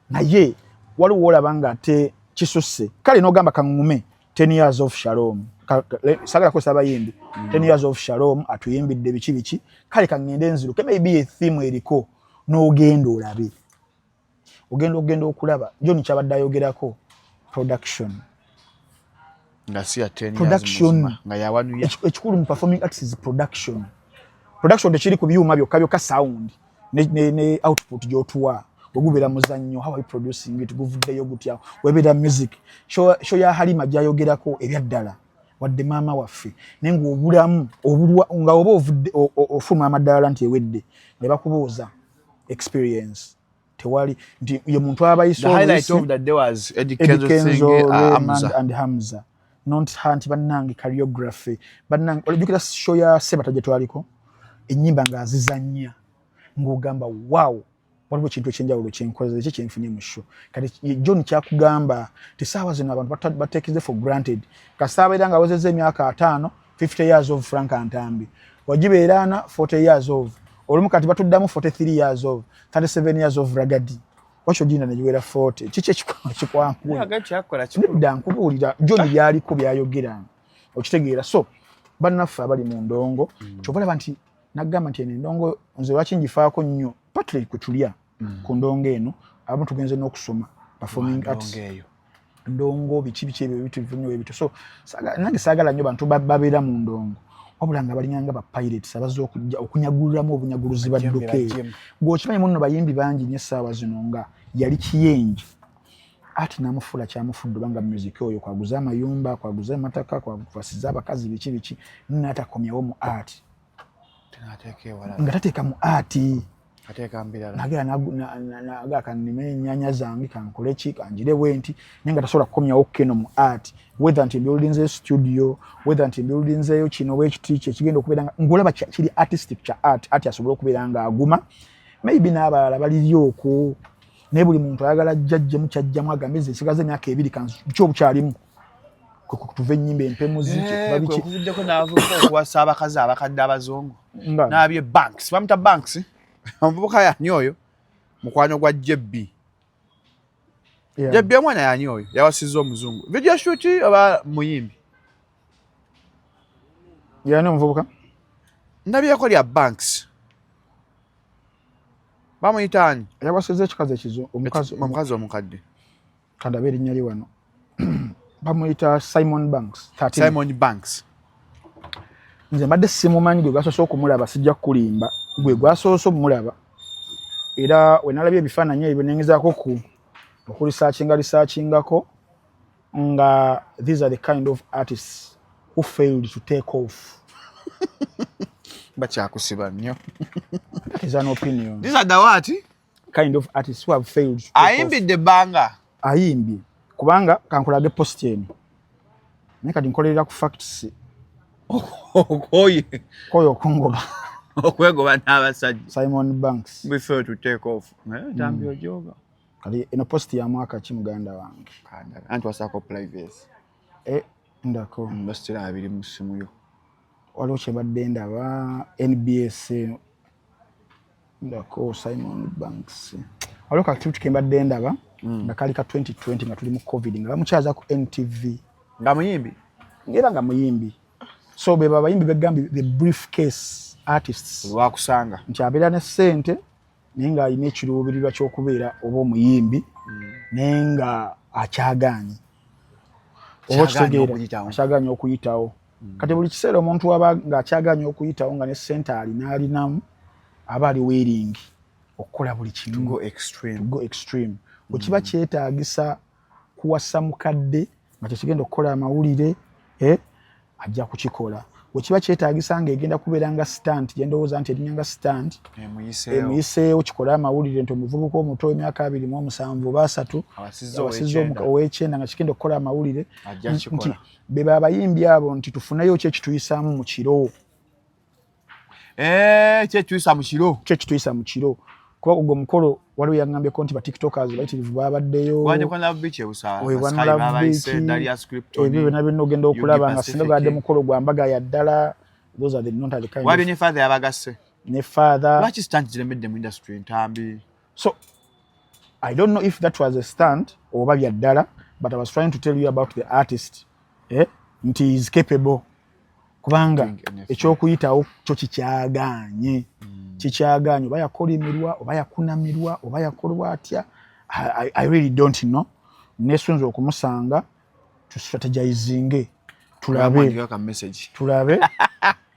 naye waliwo olaba nga ate kisusse. Kale n'ogamba kaŋŋume 10 years of Shalom. Sagala kukozesa abayimbi. 10 years of Shalom, atuyimbidde biki biki, kale kaŋŋende nziruke, maybe ethimu eriko, n'ogenda olabe, ogenda ogenda okulaba John kyabadde ayogerako, production. Nga si ya 10 years. Production. Muzima, nga yawanuya. Ekikulu mu performing arts is production. Production tekiri ku byuma byokka byokka, sound ne output gy'otuwa. Bwegubeera muzannyo, how are you producing it? Guvuddeyo gutya? Webeera music show ya Halima gy'ayogerako, ebyaddala wadde maama waffe, naye ng'obulamu obulwa nga oba ovudde ofuluma amaddaala nti ewedde, ne bakubuuza experience, tewali nti ye muntu abayise. The highlight of the day was Eddie Eddie Kenzo Kenzo, singing, Raymond Hamza. and Hamza, not her nti bannange choreography, bannange olajjukira show ya Sebata gye twaliko, ennyimba ng'azizannya ng'ogamba, wow, waliwo ekintu ekyenjawulo kyenkoze, ki kyenfunye mu show. Kati John kyakugamba ti saawa zino abantu bateekeze for granted. Kasita abeera nga awezezza emyaka 50, 50 years of Frank Ntambi, wagibeera ana, 40 years of olumu, kati batuddamu 43 years of, 37 years of Ragadi, wakyo ginda negiwera 40. Kiki ekikwanguye? Nedda, nkubuulira John byaliko byayogera, okitegeera? So bannaffe abali mu ndongo, kyova olaba nti nagamba nti eno endongo nze lwaki ngifaako nnyo, partly kwe tulya ku ndongo eno, abamu tugenze n'okusoma performing arts. Ndongo eyo. Ndongo biki biki ebyo bitu nnyo ebityo. So nange saagala nnyo bantu babeera mu ndongo, wabula nga balinganga ba pirates abazze okujja okunyagululamu obunyaguluzi, badduke. Bajjemu. Gweokimanyi munno bayimbi bangi nnyo essaawa zino nga yali kiyenje ati namufuula kyamufudde, obanga music oyo kwaguza amayumba, kwaguza amataka, kwasiza abakazi, biki biki, natakomyawo mu art. Tenateeka ewalala. Nga tateeka mu art. Ateeka mu birala. Nagera naga kanime ennyanya zange, kankole ki, kanjire bwe nti, naye nga tasobola kukomyawo keno mu art, whether nti mbuildinzeyo studio, whether nti mbuildinzeyo kino bwekiti kyekigenda okubeera nga ng'olaba kiri artistic kya art, art asobole okubeera nga aguma. Maybe n'abalala baliri okwo, naye buli muntu ayagala ajjajjemu kyajjamu, agambe nze nsigaza emyaka 2 ki obukyalimu tuva ennyimba empemuzi kyekuva biki. Kuvuddeko n'avubuka okuwasa abakazi abakadde abazungu. Nga N'abye Banks, bamuta Banks, omuvubuka yani oyo mukwano gwa Jebbi. Jebbi omwana yani oyo yawasizza omuzungu, video shoot oba muyimbi? Yani omuvubuka? Ndabyeko lya Banks, bamuyita ani? Yawasizza ekikazi ekizu, omukazi. Omukazi omukadde. Kandabe erinnya lye wano, bamuyita Simon Banks 13. Simon Banks. Nze mbadde simumanyi, gwe gwasoose okumulaba, sijja kukulimba, gwe gwasoose omulaba. Era we nalabye ebifaananyi ebyo nengezaako ku okuresearchinga, researchingako, nga these are the kind of artists who failed to take off. Bakyakusiba nnyo. That is an opinion. These are the what? Kind of artists who have failed to take off. Ayimbidde ebbanga. Ayimbye, kubanga kankulage post eno, naye kati nkolerera ku facts. Okoye. Koyo okungoba. Okwegoba n'abasajja. Simon Banks. Before to take off. Ntambi ojoga. Kati eno post ya mwaka ki, muganda wange? Kandala. Anti wasaako privacy. Eh, ndako. Basitera abiri mu ssimu yo. Waliwo kyebadde ndaba NBS eno. Ndako Simon Banks, waliwo ka activity kembadde ndaba nga kali ka 2020 nga tuli mu COVID, nga bamukyaza ku NTV. Nga muyimbi. Era nga muyimbi. So beba abayimbi begambye the briefcase artists. Lwakusanga. Nti abeera ne ssente naye ng'alina ekiruubirirwa ky'okubeera oba omuyimbi, naye nga akyagaanye oba Akyagaanye okitegeera okuyitawo. Akyagaanye okuyitawo. Kati buli kiseera omuntu aba ng'akyagaanye okuyitawo nga ne ssente alina alinamu, aba ali willing okukola buli kimu. Go extreme. To go extreme. Bwe kiba kyetaagisa kuwasa mukadde nga kyekigenda okukola amawulire, ajja kukikola. Bwe kiba kyetaagisa ng'egenda kubeera nga stunt, gye ndowooza nti eringa nga stunt Emuyiseewo. Emuyiseewo kikole amawulire nti omuvubuka omuto w'emyaka 27 oba 30 Awasizza awasizza ow'ekyenda. Ow'ekyenda nga kigenda okukola amawulire. Ajja nti kukikola. be abayimbi abo nti tufuneyo ki ekituyisaamu mu kiro. Eh, kyetuyisa mu kiro. Ki ekituyisa mu kiro, kuba ogwo omukolo waliwo yaŋŋambyeko nti ba tiktokers bayitirivu babaddeyo. Wanje kwa Love Beach e Busaala. Oyo Sky One Love babayise, Beach, Darius Clipton. Ebyo byonna byonna ogenda okulaba nga Pacific. singa gwadde mukolo gwa mbaga ya ddala. Those are the not the kind Wabye of ne father yabagasse. Ne father. Lwaki stunt ziremedde mu industry, Ntambi? So I don't know if that was a stunt oba bya ddala, but I was trying to tell you about the artist, nti is capable, kubanga Doing anything. ekyokuyitawo kyo kikyagaanye, kikyagaanye. Oba yakolimirwa oba yakunamirwa oba yakolwa atya, I really don't know. Nesunza okumusanga tustrategizinge, tulabe. Wandika ka message. Tulabe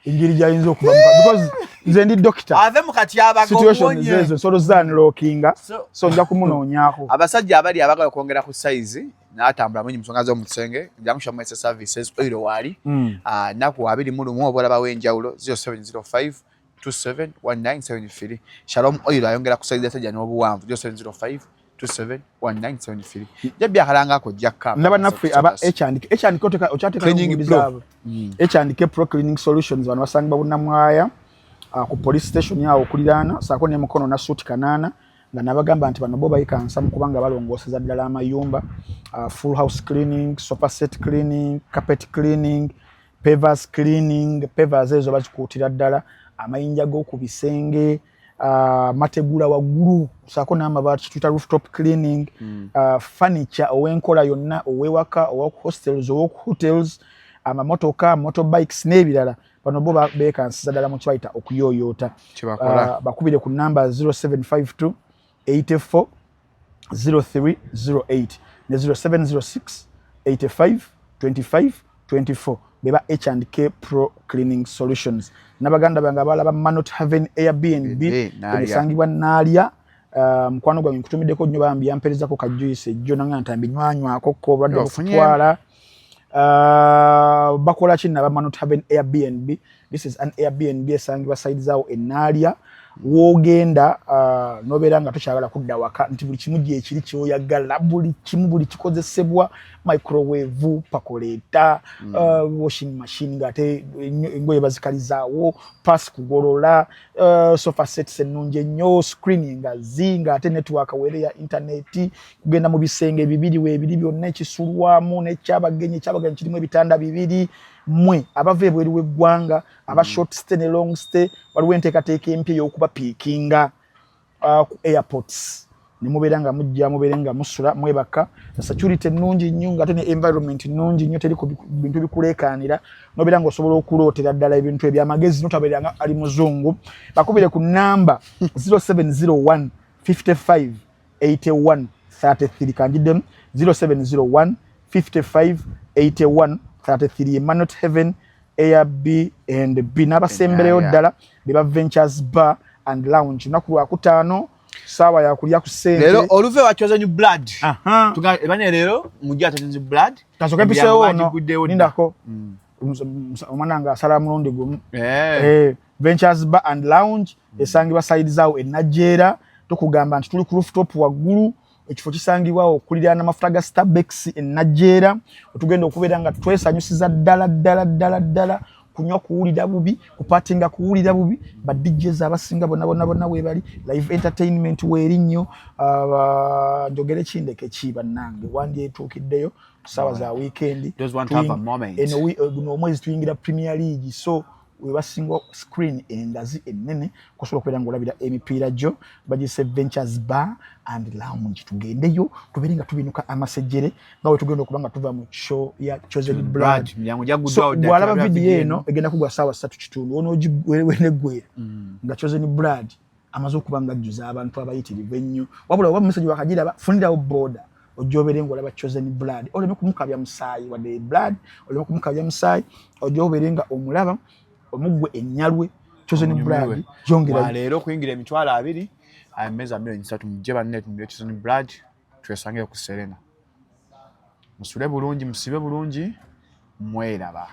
engeri gyayinza okuva because nze ndi doctor. Ave mu katyabaga. Situation omuwonye. zezo nsolo zanlockinga. So nja kumunoonyaako. Abasajja abali abagala okwongera ku size n'atambula mungi mu nsonga z'omu kisenge, jangu Shamwese Services Oil waali. Ah, nnaku 21 oba olabawo enjawulo. 0705 271973, Shalom Oil ayongera ku size y'asajja n'obuwanvu. 0705 271973. Jabbi akalangako jjakka. Ndaba naffe aba H&K, H&K okyateeka Cleaning n'engundi Pro. zaabwe. H&K Pro Cleaning Solutions, bano basangibwa Bunnamwaya, ku police station awo okuliraana, saako ne Mukono na suuti kanaana, nga nabagamba nti bano bo bayikansa mu kubanga balongooseza ddala amayumba, full house cleaning, sofa set cleaning, carpet cleaning, pavers cleaning. Pavers ezo bazikuutira ddala, amayinja g'oku bisenge, mategula waggulu saako n'amabaati, kituyita rooftop cleaning, furniture ow'enkola yonna, ow'ewaka, owoku hostels, owoku hotels, amamotoka, motorbikes n'ebirala. Bano bo beekansiza ddala mu kibayita okuyooyoota. Kyebakola. Bakubire ku namba 0752 84 0308 ne 0706 85 25 24, beba H&K Pro Cleaning Solutions. N'abaganda bange abalaba Manot Haven Airbnb Naalya. esangibwa Naalya. Mukwano gwange nkutumiddeko nnyo bambi, yamperezako ka juice ejjo nanga ntambi nywanywako ko obulwadde Ofunye. bukutwala. Bakola ki naba Manot Haven Airbnb? This is an Airbnb esangibwa side zaawo enaalya wogenda, nobeera nga tokyagala kudda waka, nti buli kimu gyekiri kyoyagala, buli kimu, buli kikozesebwa, microwave, percolator, washing machine, ngaate engoye bazikalizaawo, pass kugolola, sofa sets ennungi ennyo, screen ngazi, ngaate network weere ya internet, kugenda mu bisenge bibiri weebiri byonna, ekisulwamu n'ekyabagenyi. Ekyabagenyi kirimu ebitanda bibiri. Mmwe abava ebweru w'eggwanga, aba short stay ne long stay, waliwo enteekateeka empya ey'okubapiikinga ku airports ne mubeera nga mujja mubeere nga musula mwebaka. Security ennungi nnyo, nga ate ne environment nnungi nnyo, teri ku bintu bikuleekaanira, nobeera ng'osobola okulootera ddala ebintu ebyamagezi, notabeera nga ali muzungu. Bakubire ku namba 0701 55 81 33. Kanjiddemu, 0701 55 81 33, Emanot Heaven Airbnb. N'abasembereyo ddala beba Ventures Bar and Lounge, lunaku lwakutaano, saawa yakulya ku ssente. Leero oluve wa Chosen Blood. Aha. Ebane leero mujja Chosen Blood. Kasooke mpiseewo ono. Bagiguddewo dda. Lindako. Omwana nga asala mulundi gumu. Ventures Bar and Lounge esangibwa side zaawo enajjeera. Tukugamba nti tuli ku rooftop waggulu. Ekifo kisangibwawo okuliraana amafuta ga Starbex enajjeera, otugenda okubeera nga twesanyusiza ddala ddala ddala ddala. Kunywa kuwulira bubi, kupartyinga kuwulira bubi. Ba DJs abasinga bonna bonna bonna webali, live entertainment weeri nnyo. Njogere kindeke ki, bannange, wandyetuukiddeyo saawa za weekend. Those want to have a moment. Eno guno omwezi tuyingira Premier League, so webasinga screen engazi ennene kusobola okubeera ngaolabira emipiira gyo. Bagise Ventures Bar and Lounge. Tugendeyo tubeere nga tubinuka amasejjere nga we tugenda okuba nga tuva mu show ya Chosen Blood. Blood, miryango gyaguddwawo So dda, bw'alaba tulabira video video eno egenda kugwa saawa 3:15, onogiweneggwera nga Chosen Blood amaze okuba nga ajjuza abantu abayitirivu ennyo. Wabula oba message wakagiraba, funirawo boda ojja obeere ng'olaba Chosen Blood, oleme kumukabya musaayi wadde Blood, oleme kumukabya musaayi, ojja obeere nga omulaba omuggwe ennyalwe Chosen Omunyumirwe. Blood yongera. Leero okuyingira 20,000, emmeeza 3 million. Mujje banne tumire Chosen Blood, twesange ku Serena. Musule bulungi, musibe bulungi, mweraba.